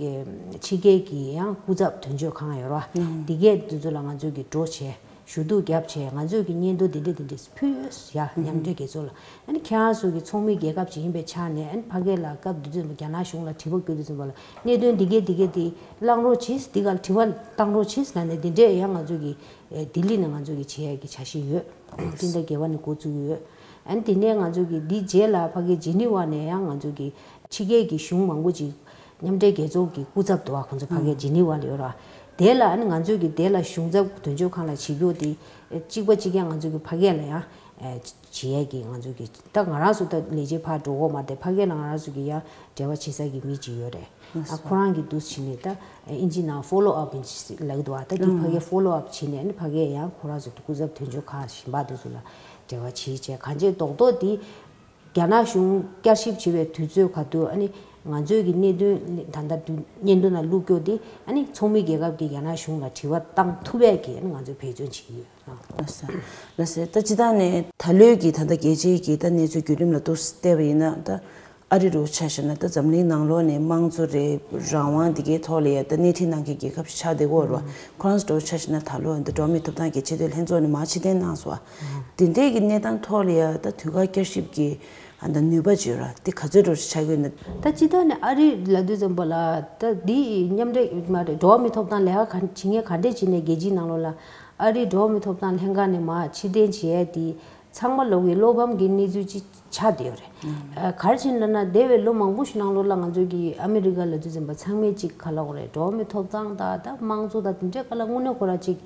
ཕྱི་རྒྱལ་གྱི་ཡང་སྐུ་ཚབ་དོན་གཅོད་ཁང་ཡོད་ར། འདི་གས་འདི་ཚོ་ལ་ང་ཚོས་ཀྱི་འགྲོ་བྱས། ཞུ་གཏུག་བརྒྱབ་བྱས་ང་ཚོས་ཀྱི་སྙན་ཐོ་འདི་འདྲས་འདི་འདྲས་ཕུལ་ཡོད་ཡ། མཉམ་འབྲེལ་རྒྱལ་ཚོགས་ལ། ཨ་ནི་ཁྱེད་རང་ཚོ་གི་ཚོགས་མི་རྒྱལ་ཁབ་ཅིག་ཡིན་པའི་ཆ་ནས། ཨ་ནི་ཕ་གི་ལ་སྐབས་དེ་དུས་རྒྱ་ནག་གཞུང་ལ་དྲི་བ་བཀོད་དུས་ཙམ་པ་ལ་གནད་དོན་འདི་གས་འདི་གས་དེ་བླང་རོགས་གྱིས། འདི་ག་ལ་དྲི་བ་བཏང་རོགས་གྱིས་ལབ་ནས་འདི་འདྲས་ཡང་ང་ཚོ་གི་ལྡི་ལི་ནས་ང་ཚོ་གི་བྱེད་ཡ་གི་འཆར་གཞི་ཡོད། སྤྱི་ཟླ་བརྒྱད་པ་ནས་འགོ་བཙུགས་ཡོད། ཨ་ནི་དེ་ནས་ང་ཚོ་གི་འདི་རྗེས་ལ་ཕ་གི་ཇི་ནི་ཝ་ནས་ཡང་ང་ཚོ་གི་ཕྱི་རྒྱལ་གྱི་གཞུང་མང་པོ་ཅིག་མཉམ་འབྲེལ་རྒྱལ་ཚོགས་ཀྱི་སྐུ་ཚབ་འདུག་བ། ཁོང་ཚོ་ཕ་གིའི་ཇི་ནི་ཝ་ལ་ཡོད་ར། དེ་ལ་ཨ་ནི་ང་ཚོས་ཀྱི་དེ་ལ་གཞུང་ཚབ་དོན་གཅོད་ཁང་ལ་བྱེད་རྒྱུ་དེ་གཅིག་པ་གཅིག་རྐྱང་ང་ཚོ་གི་ཕ་གི་ལ་ཡང་བྱེད་ཡས་ཀྱི་ང་ཚོ་གི་ད་ང་རང་ཚོ་ད་ལས་བྱེད་ཕར་འགྲོ་གི་མ་རེད། ཕ་གི་ལ་ང་རང་ཚོ་གི་ཡང་འབྲེལ་བ་བྱེད་ས་གི་མི་གཅིག་ཡོད་རེད། ཨ་ཁོ་རང་གི་འདུག་བྱས་ནས་ད་ཨིན་ཇི་ནང་ཕོ་ལོ་ཨབ་ལབ་གི་འདུག་བ། ད་དེ་ཕ་གི་ཕོ་ལོ་ཨབ་བྱས་ནས་ཨ་ནི་ཕ་གི་ཡང་ཁོ་རང་ཚོ་སྐུ་ཚབ་དོན་གཅོད་ཁང་གཞན་པ་དེ་ཚོ་ལ་འབྲེལ་བ་བྱེད་བྱས་གང་བྱས་རྡོག་རྡོག་དེ། རྒྱ་ནག་གཞུང་བསྐྱར་ཞིབ་བྱེད་པའི་དུས་ཚོད་ག་དུས་ཨ་ནི་ང་ཚོས་ཀྱི་གནད་དོན་ད་ལྟ་དུས་སྙན་ཐོ་ནང་བླུགས་རྒྱུ་དེ་ཨ་ནི་ཚོགས་མི་རྒྱལ་ཁབ་ཀྱིས་རྒྱ་ནག་གཞུང་ལ་དྲི་བ་བཏང་ཐུབ་པའི་གི་ཨ་ནི་ང་ཚོས་འབད་བརྩོན་བྱེད་ཀྱི་ཡོད། ལགས་སོ། ལགས་སོ། ད་སྤྱིར་བཏང་ནས་ད་ལོའི་གི་ད་ལྟ་རྒྱལ་སྤྱིའི་གི་ད་གནས་ཚུལ་བརྒྱུད་རིམ་ལ་ཏོག་ཙམ་བལྟས་པ་ཡིན་ན། ད་ཨ་རི་འདྲ་བོ་ཆ་བཞག་ན་ད་འཛམ་གླིང་ནང་ལོགས་ནས་དམངས་གཙོ་རེད། རང་དབང་འདི་གའི་ཐོག་ལ་ཡ་ད་སྣེ་ཁྲིད་གནང་མཁན་རྒྱལ་ཁབ་ཞིག་ཆགས་བསྡད་ཀྱི་ཡོད་རེད་བ། ཁོ་རང་ཚོ་འདྲ་བོ་ཆ་བཞག་ན་ད་ལོ་འདི་འགྲོ་བ་མིའི་ཐོབ་ཐང་གི་ཆེས་མཐོའི་ལྷན་ཚོགས་ནས་མར་ཕྱིར་འཐེན་གནང་སོང་བ། དེ་འདྲའི་གི་གནས་སྟངས་ཐོག་ལ་ཡ་ད་དུས་བཀག་བསྐྱར་ཞིབ་ཀྱི་ཨ་ད་ནུས་པ་ཅིག་ཡོད་ར། དེ་ག་ཚོད་འདྲ་བོ་ཞིག་ཆགས་ཀྱི་ཡོད་ན། ད་སྤྱིར་བཏང་ནས་ཨ་རི་ལབ་དུས་ཙམ་པ་ལ་ད་འདི་མཉམ་འབྲེལ་མ་རེད། འགྲོ་བ་མིའི་ཐོབ་ཐང་ལས་ཀ་ག་བྱེད་མཁན་ག་འདྲས་བྱས་ནས་རྒྱལ་སྤྱིའི་ནང་ལོགས་ལ་ཨ་རིའི་འགྲོ་བ་མིའི་ཐོབ་ཐང་ལྷན་ཁང་ནས་མར་ཕྱིར་འཐེན་བྱས་ཏེ་ཚང་མ་ལོག་གི་བློ་ཕམ་གྱི་གནས་ཚུལ་ཅིག་ཆགས་བསྡད་ཡོད་རེད། ཨ་ག་རེ་བྱས་ནས་ལབ་ན་འདས་པའི་ལོ་མང་པོ་ཞིག་ནང་ལོགས་ལ་ང་ཚོ་གི་ཨ་མི་རི་ཀ་ལབ་དུས་ཙམ་པ་ཚང་མས་ཅིག་ག་ལབ་དགོས་རེད། འགྲོ་བ་མིའི་ཐོབ་ཐང་དང་ད་དམངས་གཙོ་དང་དེ་འདྲའི་སྐོར་ལ་དངོས་གནས་ཁོ་རང་ཅིག་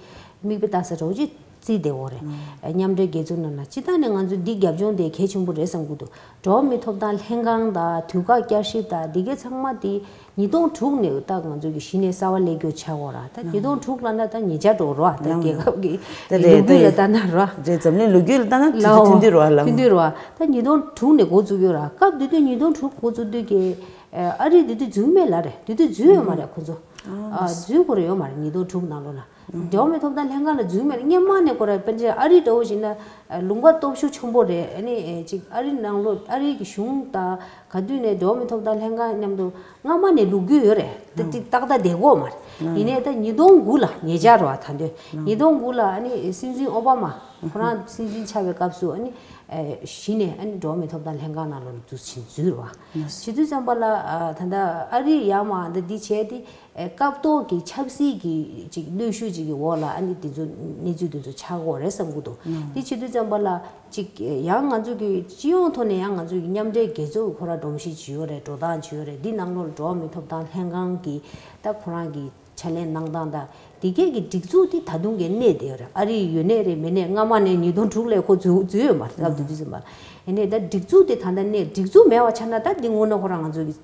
མིག་དཔེ་ལྟ་ས་འདྲ་བོ་ཅིག་བརྩིས་བསྡད་ཡོད་རེད། མཉམ་འབྲེལ་རྒྱལ་ཚོགས་ནང་ལ་སྤྱིར་བཏང་ནས་ང་ཚོས་འདི་རྒྱབ་ལྗོངས་དེ་གལ་ཆེན་པོ་རེད་བསམ་གྱི་འདུག་འགྲོ་བ་མིའི་ཐོབ་ཐང་ལྷན་ཁང་དང་དུས་བཀག་བསྐྱར་ཞིབ་དང་འདི་གའི་ཚང་མ་དེ་ཉིས་སྟོང་དྲུག་ནས་ད་ང་ཚོ་གི་གཞི་ནས་གསར་པ་སླེབས་རྒྱུ་ཆགས་ཡོད་ར། ད་ཉིས་སྟོང་དྲུག་ལབ་ན་ད་ཉེ་ཆར་འགྲོ་ར། ད་རྒྱལ་ཁབ་ཀྱི་ད་རེད། ལོ་རྒྱུས་ལ་ལྟ་ན་ར། རེད། འཛམ་གླིང་ལོ་རྒྱུས་ལ་ལྟ་ན་ལའོ་ཐུང་ཐུང་འདུག་ར། ལའོ་ཐུང་ཐུང་ར། ད་ཉིས་སྟོང་དྲུག་ནས་འགོ་བཙུགས་ཡོད་ར། སྐབས་དེ་དུས་ཉིས་སྟོང་དྲུག་འགོ་བཙུགས་དུས་ཀྱི་ཨ་རི་དེ་དུས་འཛུལ་མེད་ལ་རེད། དེ་དུས་འཛུལ་ཡོད་མ་རེད་ཁོ་ཚོ། ཨ་འཛུལ་དགོས་རེད་ཡོད་མ་རེད་ཉིས་སྟོང་དྲུག་ནང་ལོགས་ལ། འགྲོ་བ་མིའི་ཐོབ་ཐང་ལྷན་ཁང་ལ་འཛུལ་མེད་རེད། སྔོན་མ་ནས་ཁོ་ར་དཔེར་ན་ཆ་བཞག་ཨ་རི་འདྲ་བོ་ཞིག་ན་ལུང་པ་སྟོབས་ཤུགས་ཆེན་པོ་རེད། ཨ་ནི་ཅིག་ཨ་རི་ནང་ལོགས་ཨ་རི་གི་གཞུང་དང་ག་དུས་ནས་འགྲོ་བ་མིའི་ཐོབ་ཐང་ལྷན་ཁང་མཉམ་དུ་སྔ་མ་ནས་ལུག་རྒྱུ་ཡོད་རེད། ད་ཏིག་ཏག་ཏག་བསྡད་ཀྱི་ཡོད་མ་རེད། ཡིན་ནའི་ད་ཉིས་སྟོང་དགུ་ལ་ཉེ་ཆར་རེད་བ། ད་དུས་ཉིས་སྟོང་དགུ་ལ་ཨ་ནི་སྲིད་འཛིན་ཨོ་བྷ་མ་ཁོ་རང་སྲིད་འཛིན་ཆགས་པའི་སྐབས་སུ་ཨ་ནི་གཞི་ནས་ཨ་ནི་འགྲོ་བ་མིའི་ཐོབ་ཐང་ལྷན་ཁང་ནང་ལ་འཛུལ་ཕྱིན་འཛུལ་བ། བྱེད་དུས་ཙམ་པ་ལ་ད་ལྟ་ཨ་རི་ཡར་མར་ད་འདི་བྱས་ཏེ་སྐབས་ཐོག་གི་ཆབ་སྲིད་ཀྱི་ཅིག་གནོན་ཤུགས་ཅིག་གི་འོག་ལ་ཨ་ནི་འདི་ཚོ་གནས་ཚུལ་འདི་ཚོ་ཆགས་ཀྱི་ཡོད་རེད་བསམ་གྱི་འདུག་འདི་བྱེད་དུས་ཙམ་པ་ལ་ཅིག་ཡང་ང་ཚོ་གི་སྤྱི་ཡོངས་ཐོག་ནས་ཡང་ང་ཚོ་གི་མཉམ་འབྲེལ་རྒྱལ་ཚོགས་ཁོ་རང་སྒྲོམ་གཞི་ཅིག་ཡོད་རེད། འགྲོ་སྟངས་ཅིག་ཡོད་རེད། འདི་ནང་ལོགས་ལ་འགྲོ་བ་མིའི་ཐོབ་ཐང་ལྷན་ཁང་གི་ད་ཁོ་རང་གི་ཕྱག་ལས་གནང་སྟངས་དང་དེ་གས་ཀྱི་སྒྲིག་འཛུགས་དེ་ད་དུང་གི་གནས་བསྡད་ཡོད་རེད། ཨ་རི་ཡོད་ནའི་རེད་མེད་ནའི་སྔ་མ་ནས་ཉིས་སྟོང་དྲུག་ལས་ཁོ་འཛུལ་འཛུལ་ཡོད་མ་རེད། སྐབས་དེ་དུས་ཙམ་པ་ལ། ཡིན་ནའི་ད་སྒྲིག་འཛུགས་དེ་ད་ལྟ་གནས་སྒྲིག་འཛུགས་མེད་པ་ཆགས་ན་ད་འདི་དངོས་གནས་ཁོ་རང་ང་ཚོ་གི་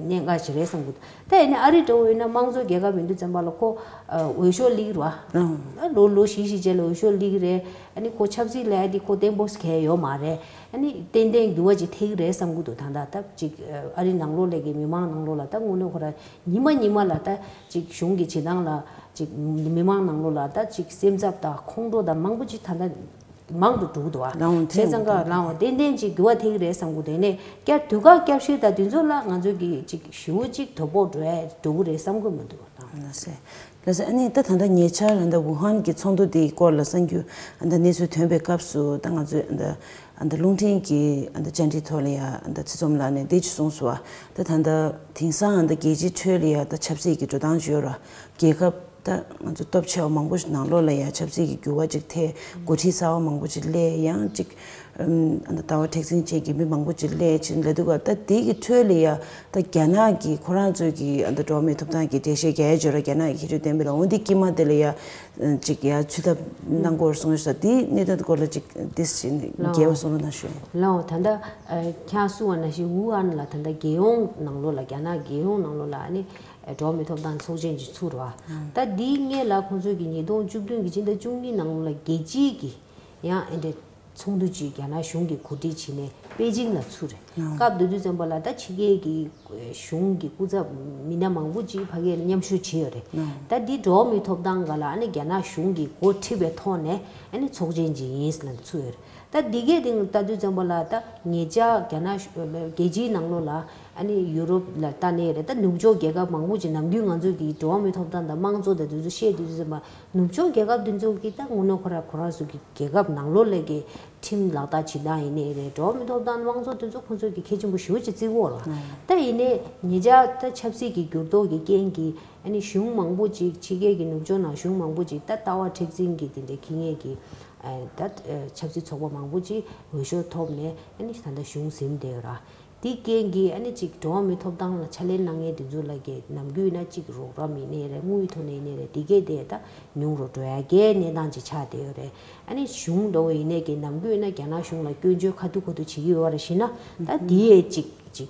གནད་འགག་ཞིག་རེད་བསམ་གྱི་འདུག་ད་ཡིན་ནའི་ཨ་རི་འདྲ་བོ་ཡིན་ན་དམངས་གཙོ་རྒྱལ་ཁབ་ཡིན་དུས་ཙམ་པ་ལ་ཁོ་འོས་ཤོག་སླེབས་རེད་བ། ལོ་ལོ་བཞི་བཞི་རྗེས་ལ་འོས་ཤོག་སླེབས་རེད། ཨ་ནི་ཁོ་ཆབ་སྲིད་ལ་ཡ་དེ་ཁོ་བརྟན་པོ་གལ་ཡོད་མ་རེད། ཨ་ནི་ཏན་ཏན་འགྱུར་བ་ཅིག་ཐེབས་ཀྱི་རེད་བསམ་གྱི་འདུག་ད་ལྟ་ད་ཅིག་ཨ་རི་ནང་ལོགས་ལ་གི་མི་མང་ནང་ལོགས་ལ་ད་དངོས་གནས་ཁོ་རང་ཉི་མ་ཉི་མ་ལ་ད་ཅིག་གཞུང་གི་བྱེད་སྟངས་ལ་ཅིག་མི་མང་ནང་ལོགས་ལ་ད་ཅིག་སེམས་འཚབ་དང་ཁོང་ཁྲོ་དང་མང་པོ་ཅིག་ད་ལྟ་མང་དུ་འགྲོ་གི་འདུག་བ། ལའང་བྱས་ཙང་ཀ་ལའང་ཏན་ཏན་ཅིག་འགྱུར་བ་ཐེབས་ཀྱི་རེད་བསམ་གྱི་འདུག་ནས་བསྐྱར་དུས་བཀག་བསྐྱར་ཞིབ་དང་དེ་ཚོ་ལ་ང་ཚོས་ཀྱི་ཅིག་ཞེ་པོ་ཅིག་དོ་ཕོག་འགྲོ་ཡ་འགྲོ་གི་རེད་བསམ་གྱི་མི་འདུག་ལ། ལགས་སེ། ལགས་སེ། ཨ་ནི་ད་ད་ལྟ་ཉེ་ཆར་ཨ་ད་ཝུ་ཧན་གྱི་ཚོགས་འདུ་དེའི་སྐོར་ལ་གསར་འགྱུར་ཨ་ད་གནས་ཚུལ་ཐོན་པའི་སྐབས་སུ་ད་ང་ཚོས་ཨ་ད་ཨ་ད་རླུང་འཕྲིན་གྱི་ཨ་ད་བཅར་འདྲི་ཐོག་ལ་ཡ་ཨ་ད་ཚེ་ཚོམ་ལགས་ནས་འདི་ཅིག་གསུངས་སོང་བ། ད་ད་ལྟ་དེང་སང་ཨ་ད་རྒྱལ་སྤྱིའི་ཁྲོད་ལ་ཡ་ད་ཆབ་སྲིད་ཀྱི་འགྲོ་སྟངས་ཅིག་ཡོད་ར། རྒྱལ་ཁབ་ད་ང་ཚོ་སྟོབས་ཆེ་བ་མང་པོ་ཞིག་ནང་ལོགས་ལ་ཡ་ཆབ་སྲིད་ཀྱི་འགྱུར་བ་ཅིག་ཐེབས། འགོ་ཁྲིད་གསར་བ་མང་པོ་ཅིག་སླེབས། ཡང་ཅིག་ཨམ་ཨ་ད་ལྟ་བ་མཁྲེགས་འཛིན་ཅན་གྱི་མི་མང་པོ་ཅིག་སླེབས་ཕྱིན་ལ་འདུག་ག་ད་དེ་གི་ཁྲོད་ལ་ཡ་ད་རྒྱ་ནག་གིས་ཁོ་རང་ཚོའི་གི་ཨ་ད་འགྲོ་བ་མིའི་ཐོབ་ཐང་གི་འགྲེལ་བཤད་རྒྱག་ཡ་ཅིག་ཡོད་ར། རྒྱ་ནག་གི་ཁྱད་ཆོས་ལྡན་པའི་ལ་འོན་ཏེ་དཀྱིལ་མ་དེ་ལ་ཡ་ཅིག་ཡ་ཚུད་ཐབས་གནང་དགོས་གསུངས་ཡོད་ས། དེའི་གནད་དོན་སྐོར་ལ་ཅིག་ཏིས་ཅིག་རྒྱས་པ་གསུང་རོགས་གནང་ཞུ། ལའོ་ད་ལྟ་ཁྱེད་གསུངས་པ་ནང་བཞིན་ཝུ་ཧན་ལ་ད་ལྟ་རྒྱལ་ཡོངས་ནང་ལོགས་ལ་རྒྱ་ནག་རྒྱལ་ཡོངས་ནང་ལོགས་ལ་ཨ་ནི་འགྲོ་བ་མིའི་ཐོབ་ཐང་ཚོགས་ཆེན་ཅིག་ཚུགས་ར། ད་དེའི་སྔོན་ལ་ཁོང་ཚོས་ཀྱི་ཉིས་སྟོང་བཅུ་བདུན་གྱི་སྤྱི་ཟླ་བཅུ་གཉིས་ནང་ལོགས་ལ་རྒྱལ་སྤྱིའི་གི་ཡང་ཨེ་འདྲས་ཚོགས་འདུ་ཅིག་རྒྱ་ནག་གཞུང་གིས་གོ་སྒྲིག་བྱས་ནས་པེ་ཅིང་ལ་ཚུགས་རེད། སྐབས་དེ་དུས་ཙམ་པ་ལ་ད་ཕྱི་རྒྱལ་གྱི་གཞུང་གི་སྐུ་ཚབ་མི་སྣ་མང་པོ་ཅིག་ཕ་གིར་མཉམ་ཞུགས་བྱས་ཡོད་རེད། ད་འདི་འགྲོ་བ་མིའི་ཐོབ་ཐང་སྒང་ལ་ཨ་ནི་རྒྱ་ནག་གཞུང་གིས་འགོ་ཁྲིད་པའི་ཐོག་ནས་ཨ་ནི་ཚོགས་ཆེན་ཅིག་ཡིན་ཟེར་ནས་ཚུད་ཡོད་རེད། ད་འདི་གའི་སྟེང་ལྟ་དུས་ཙམ་པ་ལ་ད་ཉེ་ཆར་རྒྱ་ནག་གཞུང་རྒྱལ་སྤྱིའི་ནང་ལོགས་ལ་ཨ་ནི་ཡུ་རོབ་ལ་ལྟ་ནའི་རེད། ད་ནུབ་ཕྱོགས་རྒྱལ་ཁབ་མང་པོ་ཅིག་ནམ་རྒྱུན་ང་ཚོས་ཀྱི་འགྲོ་བ་མིའི་ཐོབ་ཐང་དང་དམངས་གཙོ་དང་དེ་ཚོ་བཤད་དུས་ཙམ་པ་ནུབ་ཕྱོགས་རྒྱལ་ཁབ་དེ་ཚོ་གིས་ད་དངོས་གནས་ཁོ་ར་ཁོ་རང་ཚོ་གི་རྒྱལ་ཁབ་ནང་ལོགས་ལ་གི་ཁྲིམས་ལག་བསྟར་བྱེད་སྟངས་ཡིན་ནའི་རེད། འགྲོ་བ་མིའི་ཐོབ་ཐང་དམངས་གཙོ་དེ་ཚོ་ཁོང་ཚོ་གི་གལ་ཆེན་པོ་ཞེ་པོ་ཅིག་བརྩི་གི་ཡོད་རེད། ད་ཡིན་ནའི་ཉེ་ཆར་ད་ཆབ་སྲིད་ཀྱི་འགྱུར་ལྡོག་གི་རྐྱེན་གྱིས་ཨ་ནི་གཞུང་མང་པོ་ཅིག་ཕྱི་རྒྱལ་གྱི་ནུབ་ཕྱོགས་ནང་གཞུང་མང་པོ་ཅིག་ད་ལྟ་བ་མཁྲེགས་འཛིན་གྱི་དེ་འདྲའི་ཁེ་ངན་གྱི་ད་ཆབ་སྲིད་ཚོགས་པ་མང་པོ་ཅིག་འོས་ཤོག་ཐོབ་ནས་ཨ་ནི་ད་ལྟ་གཞུང་ཟིན་བསྡད་ཡོད་རེད། དེའི་རྐྱེན་གྱིས་ཨ་ནི་ཅིག་འགྲོ་བ་མིའི་ཐོབ་ཐང་ལ་ཕྱག་ལས་གནང་མཁན་དེ་ཚོ་ལ་གི་ནམ་རྒྱུན་ན་ཅིག་རོགས་རམ་ཡིན་ནའི་རེད། དངུལ་ཐོག་ནས་ཡིན་ནའི་རེད། དེ་གས་དེ་ད་ཉུང་རུ་འགྲོ་ཡ་གི་གནས་སྟངས་ཅིག་ཆགས་བསྡད་ཡོད་རེད། ཨ་ནི་གཞུང་འདྲ་བོ་ཡིན་ནའི་གི་ནམ་རྒྱུན་ན་རྒྱ་ནག་གཞུང་ལ་སྐྱོན་བརྗོད་ཁ་ཐུག་ཁ་ཐུག་བྱེད་ཀྱི་ཡོད་རེད་ཞེ་ན། ད་དེ་ཡས་ཅིག་ཅིག་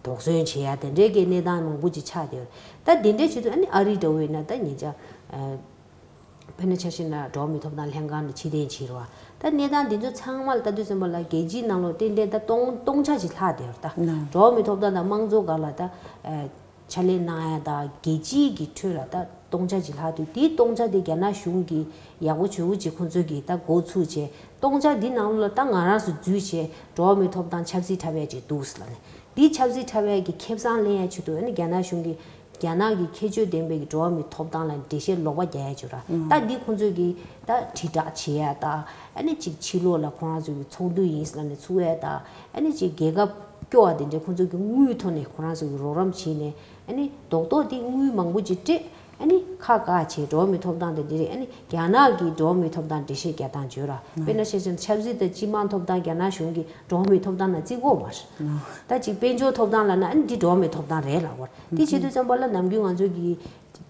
དོགས་ཟོན་བྱེད་ཡ་དེ་འདྲའི་གི་གནས་སྟངས་མང་པོ་ཅིག་ཆགས་བསྡད་ཡོད་རེད། ད་དེ་འདྲའི་བྱེད་དུས་ཨ་ནི་ཨ་རི་འདྲ་བོ་ཡིན་ན་ད་ཉེ་ཆར། དཔེར་ན་ཆ་བཞག་ན་འགྲོ་བ་མིའི་ཐོབ་ཐང་ལྷན་ཁང་ནས་ཕྱིར་འཐེན་བྱས་རེད་བ། ད་གནས་སྟངས་འདི་ཚོ་ཚང་མ་ལ་ལྟ་དུས་ཙམ་པ་ལ་རྒྱལ་སྤྱིའི་ནང་ལོགས་ཏན་ཏན་ད་སྟོང་སྟོང་ཆ་ཞིག་ལྷག་བསྡད་ཡོད་རེད། ད་འགྲོ་བ་མིའི་ཐོབ་ཐང་དང་དམངས་གཙོ་སྒང་ལ་ད་ཕྱག་ལས་གནང་ཡ་དང་རྒྱལ་སྤྱིའི་གི་ཁྲོད་ལ་ད་སྟོང་ཆ་ཞིག་ལྷག་དུས། དེའི་སྟོང་ཆ་དེ་རྒྱ་ནག་གཞུང་གིས་ཡག་པོ་ཇེ་བོ་ཅིག་ཁོང་ཚོས་གི་ད་འགོ་ཚུགས་བྱས། སྟོང་ཆ་འདི་ནང་ལོགས་ལ་ད་ང་རང་ཚོ་འཛུལ་བྱས་འགྲོ་བ་མིའི་ཐོབ་ཐང་ཆབ་སྲིད་འཁྲབ་ཡ་ཅིག་འདུག་ཟེར་ལབ་ནས། འདི་ཆབ་སྲིད་འཁྲབ་ཡ་གི་ཁེ་བཟང་ལེན་ཡ་ཆེད་དུ་ཨ་ནི་རྒྱ་ནག་གཞུང་གིས་རྒྱ་ནག་གི་ཁྱད་ཆོས་ལྡན་པའི་གི་འགྲོ་བ་མིའི་ཐོབ་ཐང་ལ་འགྲེལ་བཤད་ལོག་པ་རྒྱག་ཡ་ཅིག་ར། ད་འདི་ཁོང་ཚོས་གི་ད་དྲིལ་བསྒྲགས་བྱེད་ཡ་དང་། ཨ་ནི་ཅིག་ཕྱི་ལོགས་ལ་ཁོ་རང་ཚོ་གི་ཚོགས་འདུ་ཡིན་ཟེར་ནས་ཚུགས་ཡ་དང་། ཨ་ནི་ཅིག་རྒྱལ་ཁབ་སྐྱོ་བ་དེ་འདྲའི་ཁོང་ཚོ་གི་དངུལ་ཐོག་ནས་ཁོ་རང་ཚོ་གི་རོགས་རམ་བྱས་ནས། ཨ་ནི་རྡོག་རྡོག་དེ་དངུལ་མང་པོ་ཅིག་སྤྲད། ཨ་ནི་ཁ་བཀག་བྱས་འགྲོ་བ་མིའི་ཐོབ་ཐང་དང་དེ་རིགས། ཨ་ནི་རྒྱ་ནག་གི་འགྲོ་བ་མིའི་ཐོབ་ཐང་འགྲེལ་བཤད་རྒྱག་སྟངས་བརྗོད་ར། དཔེར་ན་ཆ་བཞག་ན་ཆབ་སྲིད་དང་སྤྱི་དམངས་ཐོབ་ཐང་རྒྱ་ནག་གཞུང་གིས་འགྲོ་བ་མིའི་ཐོབ་ཐང་ནང་བརྩི་གི་ཡོད་མ་རེད། ད་ཅིག་དཔལ་འབྱོར་ཐོབ་ཐང་ལབ་ན་ཨ་ནི་འདི་འགྲོ་བ་མིའི་ཐོབ་ཐང་རེད་ལབ་ཀྱི་ཡོད་རེད། དེ་བྱེད་དུས་ཙམ་པ་ལ་ནམ་རྒྱུན་ང་ཚོ་གི་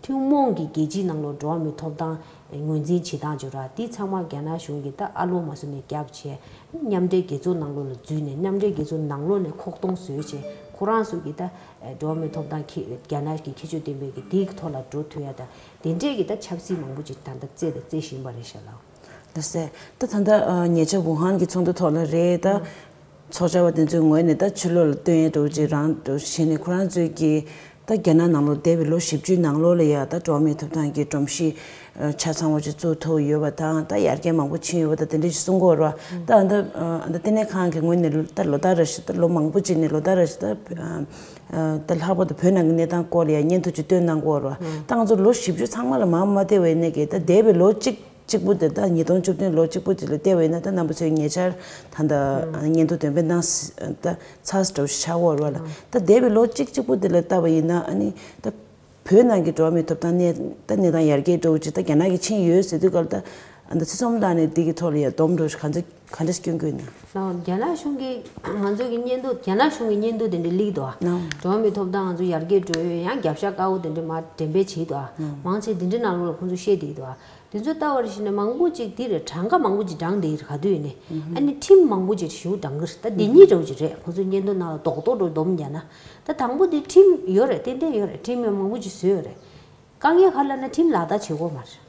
ཐུན་མོང་གི་རྒྱལ་སྤྱིའི་ནང་ལོགས་འགྲོ་བ་མིའི་ཐོབ་ཐང་ངོས་འཛིན་བྱེད་སྟངས་བརྗོད་ར། དེ་ཚང་མ་རྒྱ་ནག་གཞུང་གིས་ད་ཨ་ལོ་མ་བཟོ་ནས་རྒྱབ་བྱས། མཉམ་འབྲེལ་རྒྱལ་ཚོགས་ནང་ལོགས་ལ་འཛུལ་ནས་མཉམ་འབྲེལ་རྒྱལ་ཚོགས་ནང་ལོགས་ནས་ཁོག་སྟོང་བཟོས་བྱས། ཁོ་རང་ཚོ་གི་ད་འགྲོ་བ་མིའི་ཐོབ་ཐང་ཁེ་རྒྱ་ནག་གི་ཁྱད་ཆོས་ལྡན་པའི་གི་དེའི་ཐོག་ལ་འགྲོ་ཐུབ་ཡ་ད་དེ་འདྲས་ཀྱི་ད་ཆབ་སྲིད་མང་པོ་ཅིག་ད་ལྟ་རྩེ་ད་རྩེ་བཞིན་པ་རེད་ཤག་ལགས། ལགས་སེ། ད་ད་ལྟ་ཉེ་ཆར་ཝུ་ཧན་གྱི་ཚོགས་འདུ་ཐོག་ལ་རེད། ད་ཚོགས་བཅར་བ་དེ་ཚོའི་ངོས་ནས་ད་ཕྱི་ལོགས་ལ་སྟོན་ཡ་འདྲ་བོ་ཅིག་རང་འདྲ་བོ་བྱས་ནས་ཁོ་རང་ཚོས་ཀྱི་ད་རྒྱ་ནག་ནང་ལོགས་འདས་པའི་ལོ་བཞི་བཅུའི་ནང་ལོགས་ལ་ཡ་ད་འགྲོ་བ་མིའི་ཐོབ་ཐང་གི་སྒྲོམ་གཞི་ཆ་ཚང་བ་ཅིག་བཙུགས་ཐུབ་ཡོད་པ་དང་། ད་ཡར་རྒྱས་མང་པོ་ཕྱིན་ཡོད་པ་དང་དེ་འདྲ་ཞིག་གསུང་གི་ཡོད་རེད་བ། ད་ཨ་ད་ཨ་ད་ལྟེ་གནས་ཁང་གི་ངོས་ནས་ད་ལོ་ལྟར་རེ་བཞིན་ད་ལོ་མང་པོ་ཅིག་ནས་ལོ་ལྟར་རེ་བཞིན་ད་ད་ལྷག་པར་དུ་བོད་ནང་གི་གནས་སྟངས་སྐོར་ལ་ཡ་སྙན་ཐོ་ཅིག་བཏོན་གནང་གི་ཡོད་རེད་བ། ད་ང་ཚོ་ལོ་བཞི་བཅུ་ཚང་མ་ལ་མར་མ་བལྟས་པ་ཡིན་ནའི་གི་ད་འདས་པའི་ལོ་གཅིག་གཅིག་པུ་དེ་ད་ཉིས་སྟོང་བཅུ་བདུན་ལོ་གཅིག་པུ་དེ་ལ་བལྟས་པ་ཡིན་ན། ད་རྣམ་པ་ཚོས་ཉེ་ཆར་ད་ད་སྙན་ཐོ་འདོན་སྤེལ་གནང་ད་ཚར་འདྲ་བོ་ཞིག་ཆགས་ཡོད་རེད་བ་ལ། ད་འདས་པའི་ལོ་གཅིག་གཅིག་པུ་དེ་ལ་བལྟས་པ་ཡིན་ན་ཨ་ནི་ད་བོད་ནང་གི་འགྲོ་བ་མིའི་ཐོབ་ཐང་གནས་ད་གནས་སྟངས་ཡར་རྒྱས་འགྲོ་བ་ཅིག་ད་རྒྱ་ནག་གིས་ཕྱིན་ཡོད་ཟེར་དུས་སྐབས་ལ་ད་ཨ་ད་ཚེ་ཚོམ་ལགས་ནས་འདི་གི་ཐོག་ལ་ཡ་སྡོམ་འདྲ་བོ་ཞིག་ག་ཚོད་ག་འདྲ་སྐྱོན་གྱི་ཡོད་ན། ལགས། རྒྱ་ནག་གཞུང་གིས་ང་ཚོ་གི་སྙན་ཐོ་རྒྱ་ནག་གཞུང་གི་སྙན་ཐོ་དེ་འདྲ་ལིག་འདུག་ཨ། ལགས། འགྲོ་བ་མིའི་ཐོབ་ཐང་ང་ཚོ་ཡར་རྒྱས་འགྲོ་ཡོད། ཡང་རྒྱབ་ཤ་དཀར་པོ་དེ་འདྲ་མར་འགྲེམས་སྤེལ་བྱས་འདུག་ཨ། ལགས། མང་ཆེ་འདི་འདྲའི་ནང་ལོགས་ལ་ཁོང་ཚོས་བཤད་བསྡད་འདུག་ཨ། དེ་ཚོ་ལྟ་བར་ཞིག་ན་མང་པོ་ཅིག་འདི་རེད། གྲངས་ཀ་མང་པོ་ཅིག་བགྲངས་བསྡད་ཡོད་རེད་ག་དུས་ཡིན་ནའི། ཨ་ནི་ཁྲིམས་མང་པོ་ཅིག་ཞེ་པོ་བགྲངས་ཀྱི་རེད། ད་འདི་གཉིས་འདྲ་བོ་ཅིག་རེད། ཁོང་ཚོའི་སྙན་ཐོ་ནང་ལ་རྡོག་རྡོག་འདྲ་བོ་སྡོམ་བརྒྱབ་ན། ད་དང་པོ་འདི་ཁྲིམས་ཡོད་རེད། ཏན་ཏན་ཡོད་རེད། ཁྲིམས་ཡང་མང་པོ་ཅིག་བཟོས་ཡོད་རེད། དཀའ་ངལ་ག་རེ་ལབ་ན་ཁྲིམས་ལག་བསྟར་བྱེད་ཀྱི་ཡོད་མ་རེད།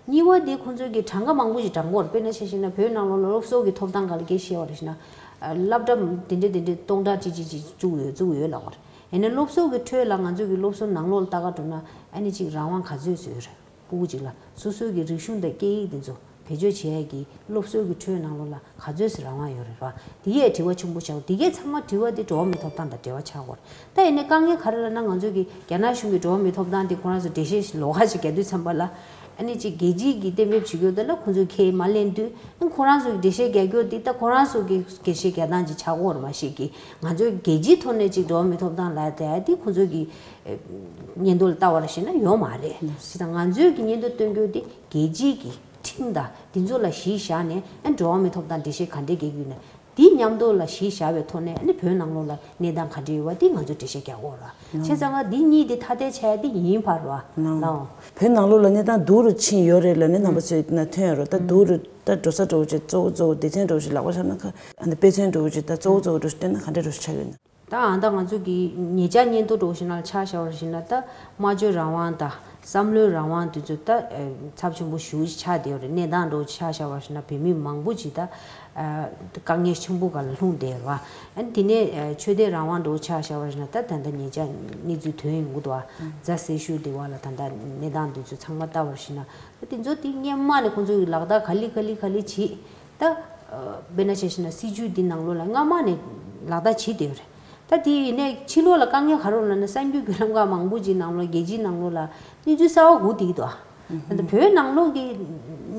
གཉིས་པ་དེ་ཁོང་ཚོས་ཀྱི་གྲངས་ཀ་མང་པོ་ཞིག་བགྲངས་ཀྱི་ཡོད་རེད། དཔེར་ན་ཆ་བཞག་ན་བོད་ནང་ལོགས་ལ་སློབ་གསོ་གི་ཐོབ་ཐང་སྒང་ལ་སྐད་བཤད་པ་རེད་ཞེ་ན། ཨ། སློབ་གྲྭ་དེ་འདྲ་དེ་འདྲ་སྟོང་ཕྲག་གཅིག་གཅིག་གཅིག་བཙུགས་ཡོད་བཙུགས་ཡོད་ལབ་པ་རེད། ཡིན་ན་སློབ་གསོ་གི་ཁྲོད་ལ་ང་ཚོས་ཀྱི་སློབ་གསོ་ནང་ལོགས་ལ་ལྟ་ག་འགྲོ་ན་ཨ་ནི་གཅིག་རང་དབང་ག་ཚོད་ཙམ་ཡོད་རེད། ཕྲུ་གུ་གཅིག་ལ་སོ་སོའི་གི་རིག་གཞུང་དང་སྐད་ཡིག་དེ་ཚོ་བེད་སྤྱོད་བྱེད་ཡས་ཀྱི་སློབ་གསོ་གི་ཁྲོད་ནང་ལོགས་ལ་ག་ཚོད་ཙམ་རང་དབང་ཡོད་རེད་བ། དེ་གས་དྲི་བ་ཆེན་པོ་ཆགས། དེ་གས་ཚང་མ་དྲི་བ་དེ་འགྲོ་བ་མིའི་ཐོབ་ཐང་དང་འབྲེལ་བ་ཆགས་ཀྱི་ཡོད་རེད། ད་ཡིན་ནའི་དཀའ་ངལ་ག་རེ་ལབ་ན་ང་ཚོ་གི་རྒྱ་ནག་གཞུང་གི་འགྲོ་བ་མིའི་ཐོབ་ཐང་དེ་ཁོ་རང་ཚོ་འགྲེལ་བཤད་ལོགས་ཀ་ཞིག་རྒྱག་དུས་ཙམ་པ་ལ། ཨ་ནི་གཅིག་རྒྱལ་སྤྱིའི་གི་གཏན་འབེབས་བྱེད་རྒྱུ་དེ་ལ་ཁོང་ཚོས་ཁས་མ་ལེན་དུས། ཨ་ནི་ཁོ་རང་ཚོ་གི་འགྲེལ་བཤད་རྒྱག་རྒྱུ་དེ་ད་ཁོ་རང་ཚོ་གི་འགྲེལ་བཤད་རྒྱག་སྟངས་ཅིག་ཆགས་ཀྱི་ཡོད་རེད་མ་གཞི་གི། ང་ཚོའི་རྒྱལ་སྤྱིའི་ཐོག་ནས་ཅིག་འགྲོ་བ་མིའི་ཐོབ་ཐང་ལབ་ཡ་དེ་ཁོང་ཚོ་གི་ཨ། སྙན་ཐོ་ལ་ལྟ་བ་རེད་ཞེ་ན་ཡོད་མ་རེད། བྱས་ཙང་ང་ཚོའི་གི་སྙན་ཐོ་སྟོན་རྒྱུ་དེ་རྒྱལ་སྤྱིའི་གི་ཁྲིམས་དང་དེ་ཚོ་ལ་གཞི་བཞག་ནས། ཨ། འགྲོ་བ་མིའི་ཐོབ་ཐང་འགྲེལ་བཤད་ག་འདྲས་རྒྱག་གི་ཡོད་ན། དེ་མཉམ་དུ་ལ་གཞི་བཞག་པའི་ཐོག་ནས་ཨ་ནི་བོད་ནང་ལོགས་ལ་གནས་སྟངས་ག་འདྲས་ཡོད་པ་དེ་ང་ཚོས་འགྲེལ་བཤད་རྒྱག་དགོས་ར། བྱས་ཙང་ང་འདི་གཉིས་དེ་ཐ་དད་ཆགས་ཡ་དེ་ཡིན་པ་རེད་བ། ལགས། བོད་ནང་ལོགས་ལ་གནས་སྟངས་སྡུག་རུ་ཕྱིན་ཡོད་རེད་ལབ་ནས་རྣམ་པ་ཚོས་ན་ཐོན་ཡོད་རེད། ད་སྡུག་རུ་ད་འགྲོ་ས་འགྲོ་བ་ཅིག་གཙོ་བོ་གཙོ་བོ་སྡེ་ཚན་འགྲོ་བ་ཅིག་ལག་པ་འཆང་ན་ཁ། ཨ་ནི་དཔེ་མཚོན་འགྲོ་བ་ཅིག་ད་གཙོ་བོ་གཙོ་བོ་འགྲོ་བ་ཅིག་སྟོན་ན་ག་འདྲས་འགྲོ་བ་ཅིག་ཆགས་ཡོད་ན། ད་ཨ་ད་ང་ཚོ་གི་ཉེ་ཆར་སྙན་ཐོ་འདྲ་བོ་ཞིག་ནང་ལ་ཆ་བཞག་པ་ཞིག་ན། ད་སྨྲ་བརྗོད་རང་དབང་དང་ བསམ་བློའི་རང་དབང་དེ་ཚོ་ད་ཚབས་ཆེན་པོ་ཞེ་པོ་ཅིག་ཆགས་བསྡད་ཡོད་རེད། གནས་སྟངས་འདྲ་བོ་ཆ་བཞག་པ་ཞིག་ན་བོད་མི་མང་པོ་ཅིག་ད་དཀའ་ངལ་ཆེན་པོ་སྒང་ལ་ལྷུང་བསྡད་ཡོད་རེད་བ། ཨ་ནི་དེ་ནས་ཆོས་དད་རང་དབང་འདྲ་བོ་ཆ་བཞག་པ་ཞིག་ན་ད་ད་ལྟ་ཉེ་ཆར་གནས་ཚུལ་ཐོན་ཡོང་གི་འདུག་བ། རྫ་སེར་ཤུལ་དེ་བ་ལ་ད་ལྟ་གནས་སྟངས་དེ་ཚོ་ཚང་མ་ལྟ་བ་ཞིག་ན་ད་དེ་ཚོ་དེ་སྔོན་མ་ནས་ཁོང་ཚོ་གི་ལག་བསྟར་ག་ལེ་ག་ལེ་ག་ལེ་བྱེད། ད་དཔེར་ན་ཆ་བཞག་ན་སྲིད་བྱུས་འདི་ནང་ལོགས་ལ་སྔ་མ་ནས་ལག་བསྟར་བྱེད་བསྡད་ཡོད་རེད། ད་དེ་ཡིན་ནའི་ཕྱི་ལོགས་ལ་དཀའ་ངལ་ག་རེ་ཡོད་ལབ་ན་གསར་འགྱུར་བརྒྱུད་ལམ་ཁག་མང་པོ་ཅིག་ནང་ལོགས་རྒྱལ་སྤྱིའི་ནང་ལོགས་ལ་གནས་ཚུལ་གསར་བ་སྒུག་བསྡད་ཀྱི་འདུག་ཨ། ད་ལྟ་བོད་ནང་ལོགས་ཀྱི་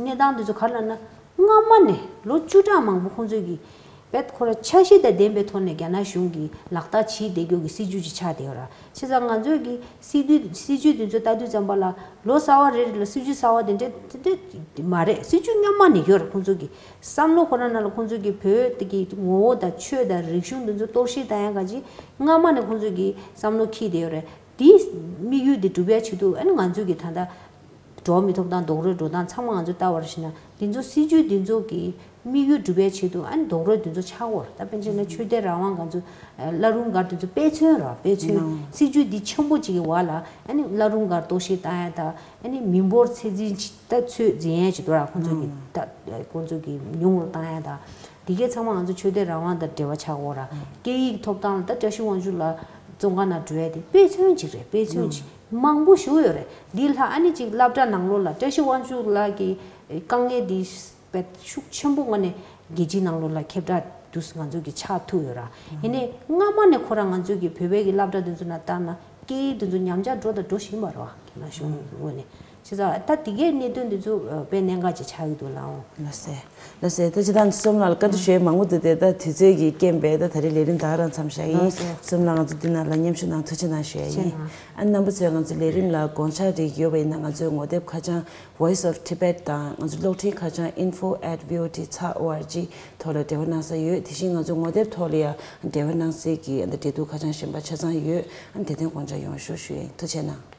གནས་སྟངས་དེ་ཚོ་ག་རེ་ལབ་ན་སྔ་མ་ནས་ལོ་བཅུ་ཕྲག་མང་པོ་ཁོང་ཚོས་ཀྱི་བེད་ཁོ་ར་འཆར་གཞི་དང་ལྡན་པའི་ཐོག་ནས་རྒྱ་ནག་གཞུང་གིས་ལག་བསྟར་བྱེད་བསྡད་རྒྱུ་གི་སྲིད་བྱུས་ཅིག་ཆགས་བསྡད་ཡོད་ར། བྱས་ཙང་ང་ཚོས་ཀྱི་སྲིད་དུས་སྲིད་བྱུས་དེ་ཚོ་ལྟ་དུས་ཙམ་པ་ལ་ལོ་གསར་བ་རེ་རེ་ལ་སྲིད་བྱུས་གསར་བ་དེ་འདྲ་དེ་འདྲ་མ་རེད། སྲིད་བྱུས་སྔོན་མ་ནས་ཡོད་རེད། ཁོང་ཚོ་གི་བསམ་བློ་ཁོ་རང་ནང་ལ་ཁོང་ཚོ་གི་བོད་དེ་གི་ངོ་བོ་དང་ཆོས་དང་རིག་གཞུང་དེ་ཚོ་གཏོར་བཤིག་བཏང་ཡག་ག་ཅིག་སྔོན་མ་ནས་ཁོང་ཚོ་གི་བསམ་བློ་འཁྱེར་བསྡད་ཡོད་རེད། དེའི་དམིགས་ཡུལ་དེ་འགྲུབ་ཡག་ཆེད་དུ་ཨ་ནི་ང་ཚོ་གི་ད་ལྟ་འགྲོ་བ་མིའི་ཐོབ་ཐང་རྡོག་རོལ་འགྲོ་སྟངས་ཚང་མ་ང་ཚོས་ལྟ་བ་ཞིག་ན་འདི་ཚོ་སྲིད་བྱུས་འདི་ཚོ་གི་དམིགས་ཡུལ་འགྲུབ་ཡག་ཆེད་དུ་ཨ་ནི་རྡོག་རོལ་འདི་ཚོ་ཆགས་ཡོད་རེད། ད་དཔེར་ན་ཆོས་དད་རང་དབང་ང་ཚོ་བླ་རུང་སྒར་འདི་ཚོ་དཔེ་མཚོན་རེད། དཔེ་མཚོན་སྲིད་བྱུས་འདི་ཆེན་པོ་ཅིག་གི་འོག་ལ་ཨ་ནི་བླ་རུང་སྒར་གཏོར་བཤིག་བཏང་ཡག་དང་ཨ་ནི་མི་འབོར་ཚད་འཛིན་ཅིག་ད་ཚོད་འཛིན་ཡག་ཅིག་འདུག་ར། ཁོང་ཚོ་གི་ད་ཁོང་ཚོ་གི་ཉུང་རུ་བཏང་ཡག་དང་དེ་གས་ཚང་མ་ང་ཚོ་ཆོས་དད་རང་དབང་དང་འབྲེལ་བ་ཆགས་ཡོད་ར། སྐད་ཡིག་ཐོབ་ཐང་ལ་ད་བཀྲ་ཤིས་དབང་ཕྱུག་ལགས་བཙོན་ཁང་ནང་འགྲོ་ཡག་དེ་དཔེ་མཚོན་ཅིག་རེད། དཔེ་མཚོན་ཅིག་མང་པོ་ཞེ་པོ་ཡོད་རེད། འདི་ལྷག་ཨ་ནི་ཅིག་སློབ་གྲྭ་ནང་ལོགས་ལ་བཀྲ་ཤིས་དབང་ཕྱུག་ལགས་ཀྱི་དཀའ་ངལ་འདི་དཔེ་ཤུགས་ཆེན་པོ་ངོས་ནས་རྒྱལ་སྤྱིའི་ནང་ལོགས་ལ་ཁྱབ་བསྒྲགས་དུས་ང་ཚོ་གི་ཆགས་ཐུབ་ཡོད་ར། ཡིན་ནའི་སྔ་མ་ནས་ཁོ་རང་ང་ཚོ་གི་བོད་པའི་གི་སློབ་གྲྭ་དེ་ཚོ་ནང་བལྟས་ན་སྐད་ཡིག་དེ་ཚོ་ཉམས་ཆག་འགྲོ་དང་འགྲོ་བཞིན་པ་རེད་བ། རྒྱ་ནག་གཞུང་ངོས་ནས་བྱས་ཙང་ད་དེ་གའི་གནད་དོན་དེ་ཚོ་དཔེ་གནད་འགག་ཅིག་ཆགས་ཀྱི་འདུག་ལགས་འོང་། ལགས་སེ། ལགས་སེ། ད་ཅི་ད་བསོད་ནམས་ལགས་བཀའ་འདྲི་ཞུ་ཡག་མང་པོ་འདུག་སྟེ་ད་དུས་ཚོད་ཀྱི་རྐྱེན་པས་ད་ད་རེས་ལས་རིམ་ད་ག་རང་མཚམས་བཞག་ཡིན། ལགས་སེ། བསོད་ནམས་ལགས་ང་ཚོ་འདི་ནང་ལ་མཉམ་ཞུགས་གནང་ཐུགས་རྗེ་གནང་ཞུ་ཡག་ཡིན། ཨ་རྣམ་པ་ཚོས་ང་ཚོ་ལས་རིམ་ལ་དགོངས་འཆར་རིགས་ཡོད་པ་ཡིན་ན་ང་ཚོའི་ངོ་དེབ་ཁ་བྱང་Voice of Tibet དང་ང་ཚོ་གློག་འཕྲིན་ཁ་བྱང་info at V O T dot org ཐོག་ལ་འབྲེལ་བ་གནང་ས་ཡོད། དེ་བཞིན་ང་ཚོའི་ངོ་དེབ་ཐོག་ལ་ཡང་འབྲེལ་བ་གནང་སའི་གི་ཨ་ནི་འབྲེལ་གཏུག་ཁ་བྱང་གཞན་པ་ཆ་ཚང་ཡོད། ཨ་ནི་དེ་དོན་དགོངས་འཆར་ཡོང་ཤོག་ཞུ་ཡིན། ཐུགས་རྗེ་གནང་།